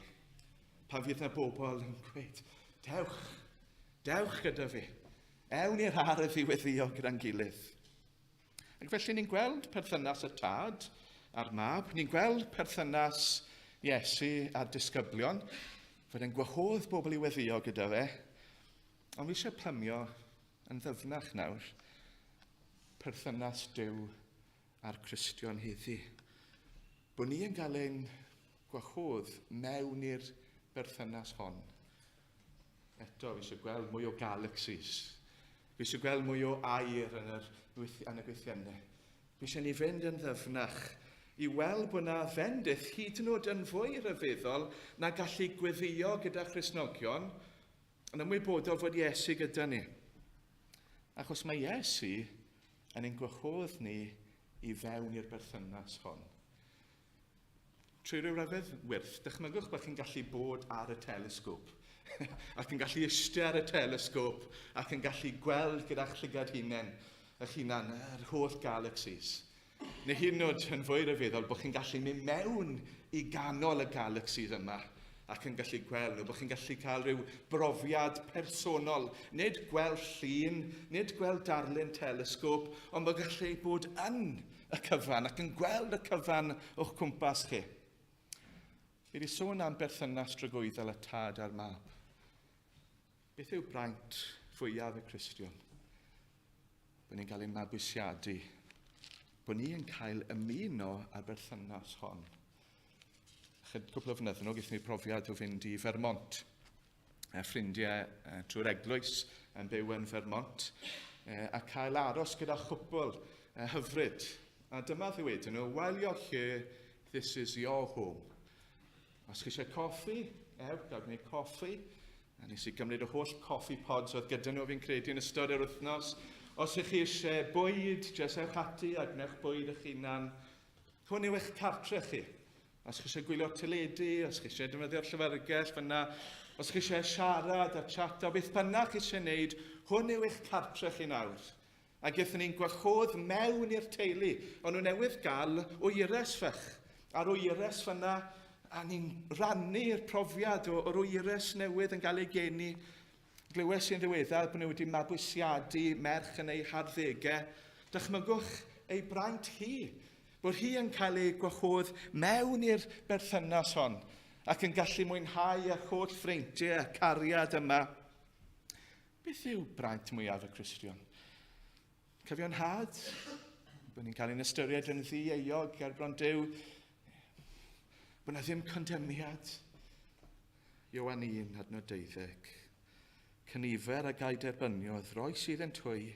Pan fydd yna bobl yn gweud, dewch, dewch gyda fi. Ewn i'r ardd i weddio gyda'n gilydd. Ac felly ni'n gweld perthynas y tad a'r mab, ni'n gweld perthynas Iesu a'r disgyblion, fod e'n gwahodd bobl i weddio gyda fe, ond fi eisiau plymio yn ddyfnach nawr, perthynas Duw a'r Cristion heddi. Bod ni yn cael ein gwahodd mewn i'r berthynas hon. Eto, fi eisiau gweld mwy o galaxies. Fi eisiau gweld mwy o air yn, yr, yn y gweithiannau. Fi eisiau ni fynd yn ddyfnach i weld bod yna fendith hyd yn oed yn fwy rhyfeddol na gallu gweddio gyda Christnogion yn ymwybodol fod Iesu gyda ni. Achos mae Iesu yn ein gwahodd ni i fewn i'r berthynas hon. Trwy ryw ryfedd wyrth, dychmygwch bod chi'n gallu bod ar y telesgop ac yn gallu eistedd ar y telesgop ac yn gallu gweld gyda'ch llygad hunain, eich hunan, yr holl galaxies. Neu hyd yn oed yn fwy rhyfeddol bod chi'n gallu mynd mewn i ganol y galaxies yma ac yn gallu gweld nhw, bod chi'n gallu cael rhyw brofiad personol, nid gweld llun, nid gweld darlun telesgop, ond bod gallu bod yn y cyfan ac yn gweld y cyfan o'ch cwmpas chi. Fi wedi sôn am berthynas dragwyddol y tad a'r mab. Beth yw braint fwyaf y Cristion? Bod ni'n cael ein mabwysiadu. Bod ni yn cael ymuno â'r berthynas hon. Chydig cwpl o flynyddoedd yn ôl, gaethon ni profiad o fynd i Vermont. Ffrindiau trwy'r eglwys yn byw yn Vermont a cael aros gyda chwpl hyfryd. A dyma ddywedyn nhw, while you're here, this is your home. Os chi eisiau coffi, ewch gael gwneud coffi. A nes i gymryd y holl coffi pods oedd gyda nhw fi'n credu yn ystod yr wythnos. Os ych chi eisiau bwyd, jyst ewch ati a gwnewch bwyd eich hunan. Hwn yw eich cartre chi. Os chi eisiau gwylio teledu, os chi eisiau defnyddio'r llyfrgell fyna, os chi eisiau siarad a chat o beth bynnag chi eisiau wneud, hwn yw eich cartre chi nawr. A gaethon ni'n gwahodd mewn i'r teulu. O'n nhw newydd gael wyres fach. A'r wyres fyna, a ni'n rannu'r profiad o'r wyres newydd yn cael ei geni. Glywes i'n ddiweddar bod nhw wedi mabwysiadu merch yn ei harddegau. Dychmygwch ei braint hi, bod hi yn cael ei gwahodd mewn i'r berthynas hon ac yn gallu mwynhau yr holl freintiau a cariad yma. Beth yw braint mwyaf y Cristion? Cyfiawnhad? Bod ni'n cael ein ystyried yn ddi-euog ger bron Duw? Bod na ddim condemniad? Ioan 1, adnod 12. Cynifer a gai derbyniodd, roes iddynt hwy,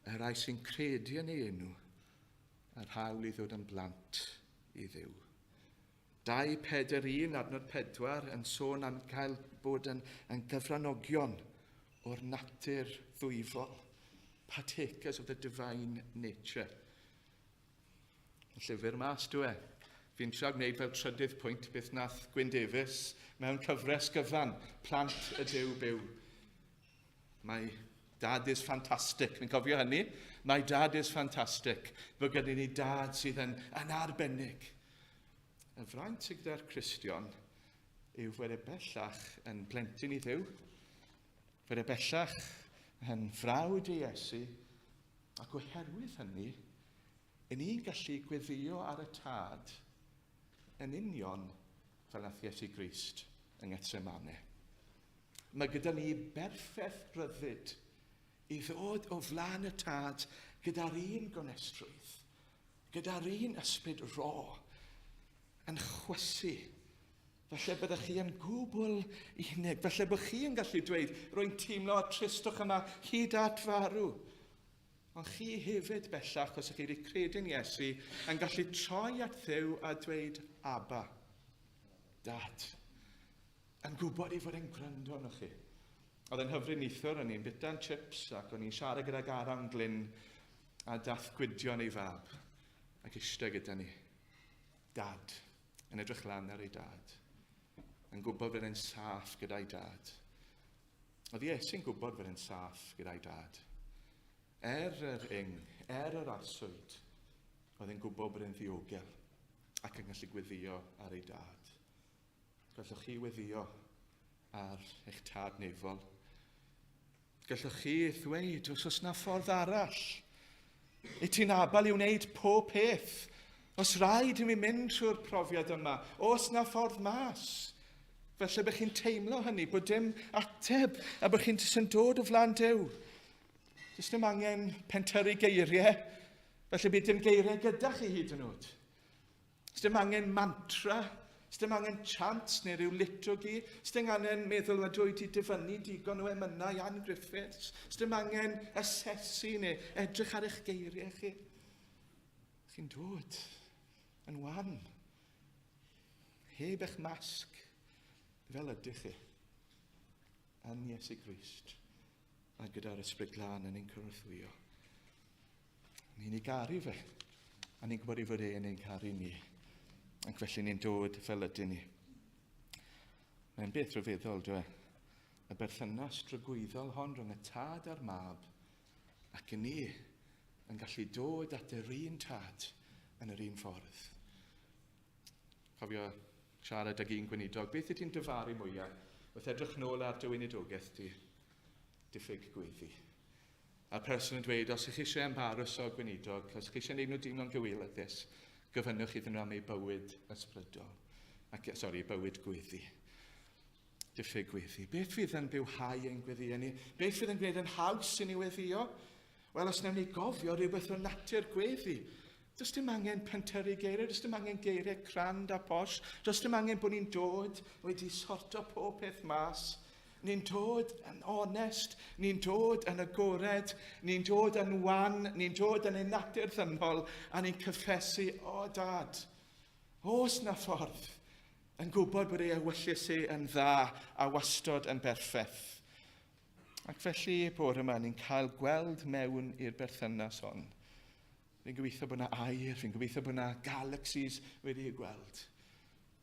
y rhai sy'n credu yn ei enw, a'r hawl i ddod yn blant i Dduw. 2, 4, 1, adnod 4 yn sôn am cael bod yn, yn gyfranogion o'r natur ddwyfol. Partakers of the divine nature. Y llyfr mas, dwi e. Fi'n trio gwneud fel trydydd pwynt beth nath Gwyn Davies mewn cyfres gyfan, Plant y Duw Byw. My dad is fantastic. Fi'n cofio hynny. My dad is fantastic. Fod gyda ni dad sydd yn, yn arbennig. Y fraint sydd gyda'r Cristion yw fod e bellach yn blentyn i Dduw, fod e bellach yn frawd i Iesu, ac oherwydd hynny, yn ni'n gallu gweddio ar y tad yn union fel nath Iesu Grist yng Ngethsemane. Mae gyda ni berffaith ryddid i ddod o flaen y tad gyda'r un gonestrwydd, gyda'r un ysbryd ro, yn chwysu. Falle byddech chi yn gwbl unig. Falle bod chi yn gallu dweud, rwy'n teimlo y tristwch yma hyd at farw. Ond chi hefyd bellach, os ydych chi wedi credu'n Iesu, yn gallu troi at Dduw a dweud, Abba, Dad. Yn gwybod ei fod e'n gwrando arnoch chi. Oedd e'n hyfryd neithiwr, o'n i'n bita'n chips ac o'n i'n siarad gyda Garan Glyn a dath Gwydion ei fab ac eistedd gyda ni. Dad, yn edrych lan ar ei dad, yn gwybod fod e'n saff gyda'i dad. Oedd Iesu'n gwybod fod e'n saff gyda'i dad. Er yr ing, er yr arswyd, oedd e'n gwybod bod e'n ddiogel ac yn gallu gweddio ar ei dad. Gallwch chi weddio ar eich tad nefol. Gallwch chi ddweud os oes na ffordd arall. I ti'n abal i wneud pob peth. Os rhaid i mi mynd trwy'r profiad yma, os na ffordd mas. Felly bych chi'n teimlo hynny, bod dim ateb, a bod chi'n jyst yn dod o flaen Duw. Does dim angen pentyrru geiriau, felly bydd dim geiriau gyda chi hyd yn oed. Sdim angen mantra, sdim angen chant neu rhyw liturgy, sdim angen meddwl nad wyt ti dyfynnu digon o emynau Ann Griffiths, sdim angen asesu neu edrych ar eich geiriau chi. Chi'n dod yn wan, heb eich masg, fel ydych chi, yn Iesu Grist, a gyda'r Ysbryd Glân yn ein cynorthwyo. Ni'n ei garu fe, a ni'n gwybod ei fod e'n ein caru ni. Ac felly ni'n dod fel ydyn ni. Mae'n beth rhyfeddol, dwi e? Y berthynas dragwyddol hon rhwng y tad a'r mab, ac yn ni yn gallu dod at yr un tad yn yr un ffordd. Cofio siarad ag un gweinidog, beth ydy ti'n dyfaru mwyaf wrth edrych nôl ar dy weinidogaeth di? Diffyg gweddi. A'r person yn dweud, os ych chi eisiau embarrass o gweinidog, os ych chi eisiau gwneud nhw deimlo'n gywilyddus, gofynnwch iddyn nhw am eu bywyd ysbrydol. Ac, sori, bywyd gweddi. Diffyg gweddi. Beth fydd yn bywhau ein gweddïau ni? Beth fydd yn gwneud yn haws i ni weddio? Wel, os wnawn ni gofio rhywbeth o natur gweddi, does dim angen pentyrru geiriau, does dim angen geiriau crand a posh, does dim angen bod ni'n dod wedi sorto pob peth mas. Ni'n dod yn onest, ni'n dod yn agored, ni'n dod yn wan, ni'n dod yn ein natur ddynol, a ni'n cyffesu, o dad, oes na ffordd yn gwybod bod ei ewyllys e yn dda a wastod yn berffaith. Ac felly, bore yma, ni'n cael gweld mewn i'r berthynas hon. Fi'n gobeithio bod yna air, fi'n gobeithio bod yna galaxies wedi eu gweld.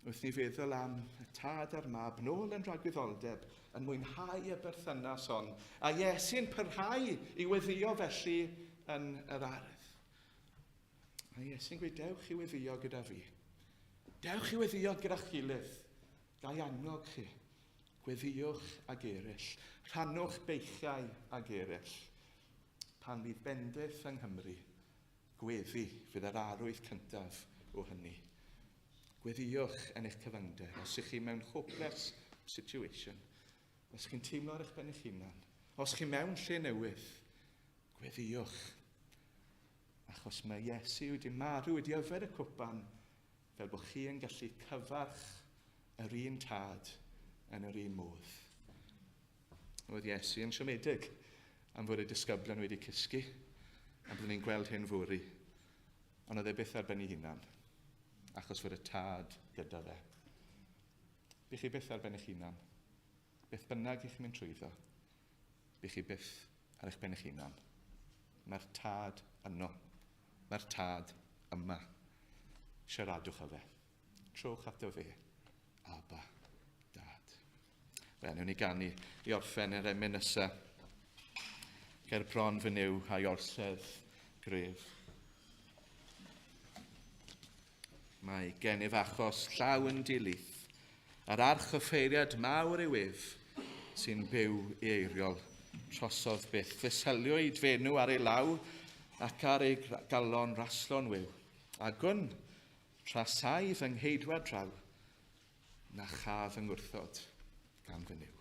Wrth ni feddwl am y tad a'r mab nôl yn rhagwyddoldeb yn mwynhau y berthynas hon. A Iesu'n parhau i weddio felly yn yr ardd. A Iesu'n gweud, dewch i weddio gyda fi. Dewch i weddio gyda'ch gilydd. Ga i annog chi. Gweddiwch ag eraill. Rhannwch beichiau ag eraill. Pan fydd bendith yng Nghymru, gweddi fydd yr arwydd cyntaf o hynny. Gweddïwch yn eich cyfyngder. Os ych chi mewn hopeless situation, os chi'n teimlo ar eich ben eich hunan, os chi mewn lle newydd, gweddïwch. Achos mae Iesu wedi marw, wedi yfed y cwpan, fel bod chi yn gallu cyfarch yr un tad yn yr un modd. Oedd Iesu yn siomedig am fod y disgyblion wedi cysgu, a byddwn ni'n gweld hyn fory. Ond oedd e byth ar ben ei hunan, achos fod y tad gyda fe. Bych chi byth ar ben eich hunan. Beth bynnag i chi'n mynd trwyddo, bych chi byth ar eich ben eich hunan. Mae'r tad yno. Mae'r tad yma. Siaradwch â fe. Trowch ato fe. Abba, dad. Fe, newn ni ganu i orffen yr emyn nesaf. Ger bron fy Nuw a'i orsedd gref. Mae gennyf achos llawn dilith, a'r archoffeiriad mawr yw ef, sy'n byw i eiriol trosodd byth. Fe seliwyd f'enw ar ei law ac ar ei galon raslon wiw. A gwn, tra saif fy ngheidwad draw, na chaf fy ngwrthod gan fy Nuw.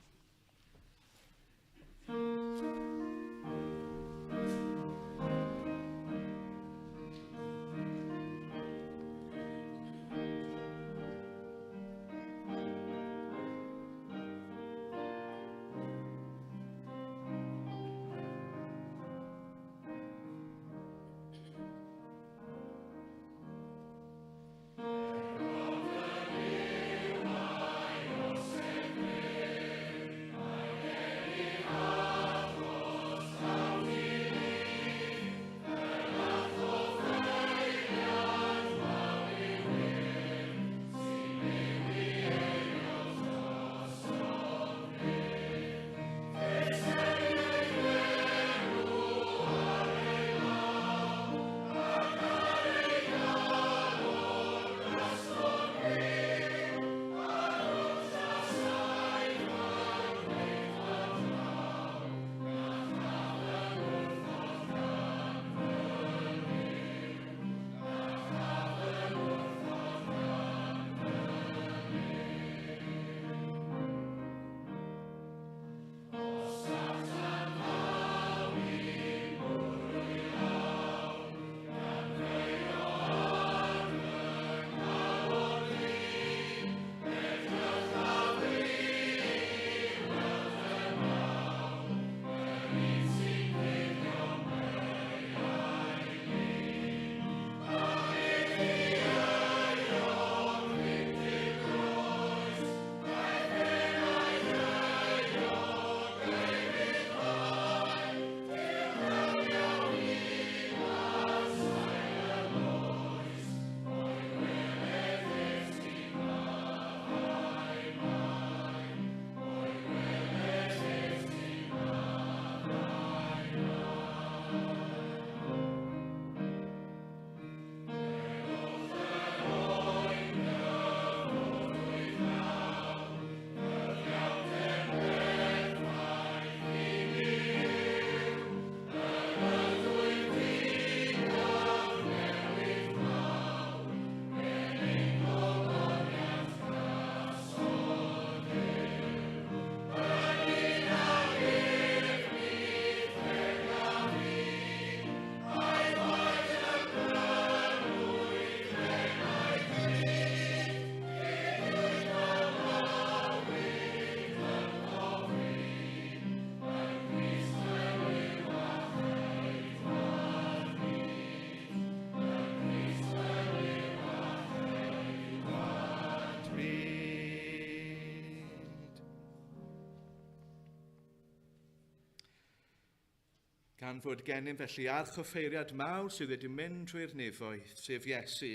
Gan fod gennym felly archoffeiriad mawr sydd wedi mynd trwy'r nefoedd, sef Iesu,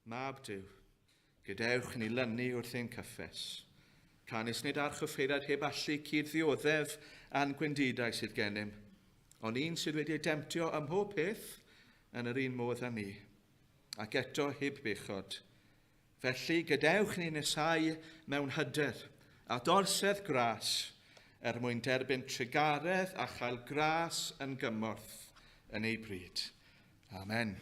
mab Duw, gadewch ni lynu wrth ein cyffes. Canys nid archoffeiriad heb allu cyd-ddioddef a'n gwendidau sydd gennym, ond un sydd wedi ei demtio ym mhob peth yn yr un modd â ni, ac eto heb bechod. Felly, gadewch ni nesau mewn hyder a dorsedd gras er mwyn derbyn trugaredd a chael gras yn gymorth yn ei bryd. Amen.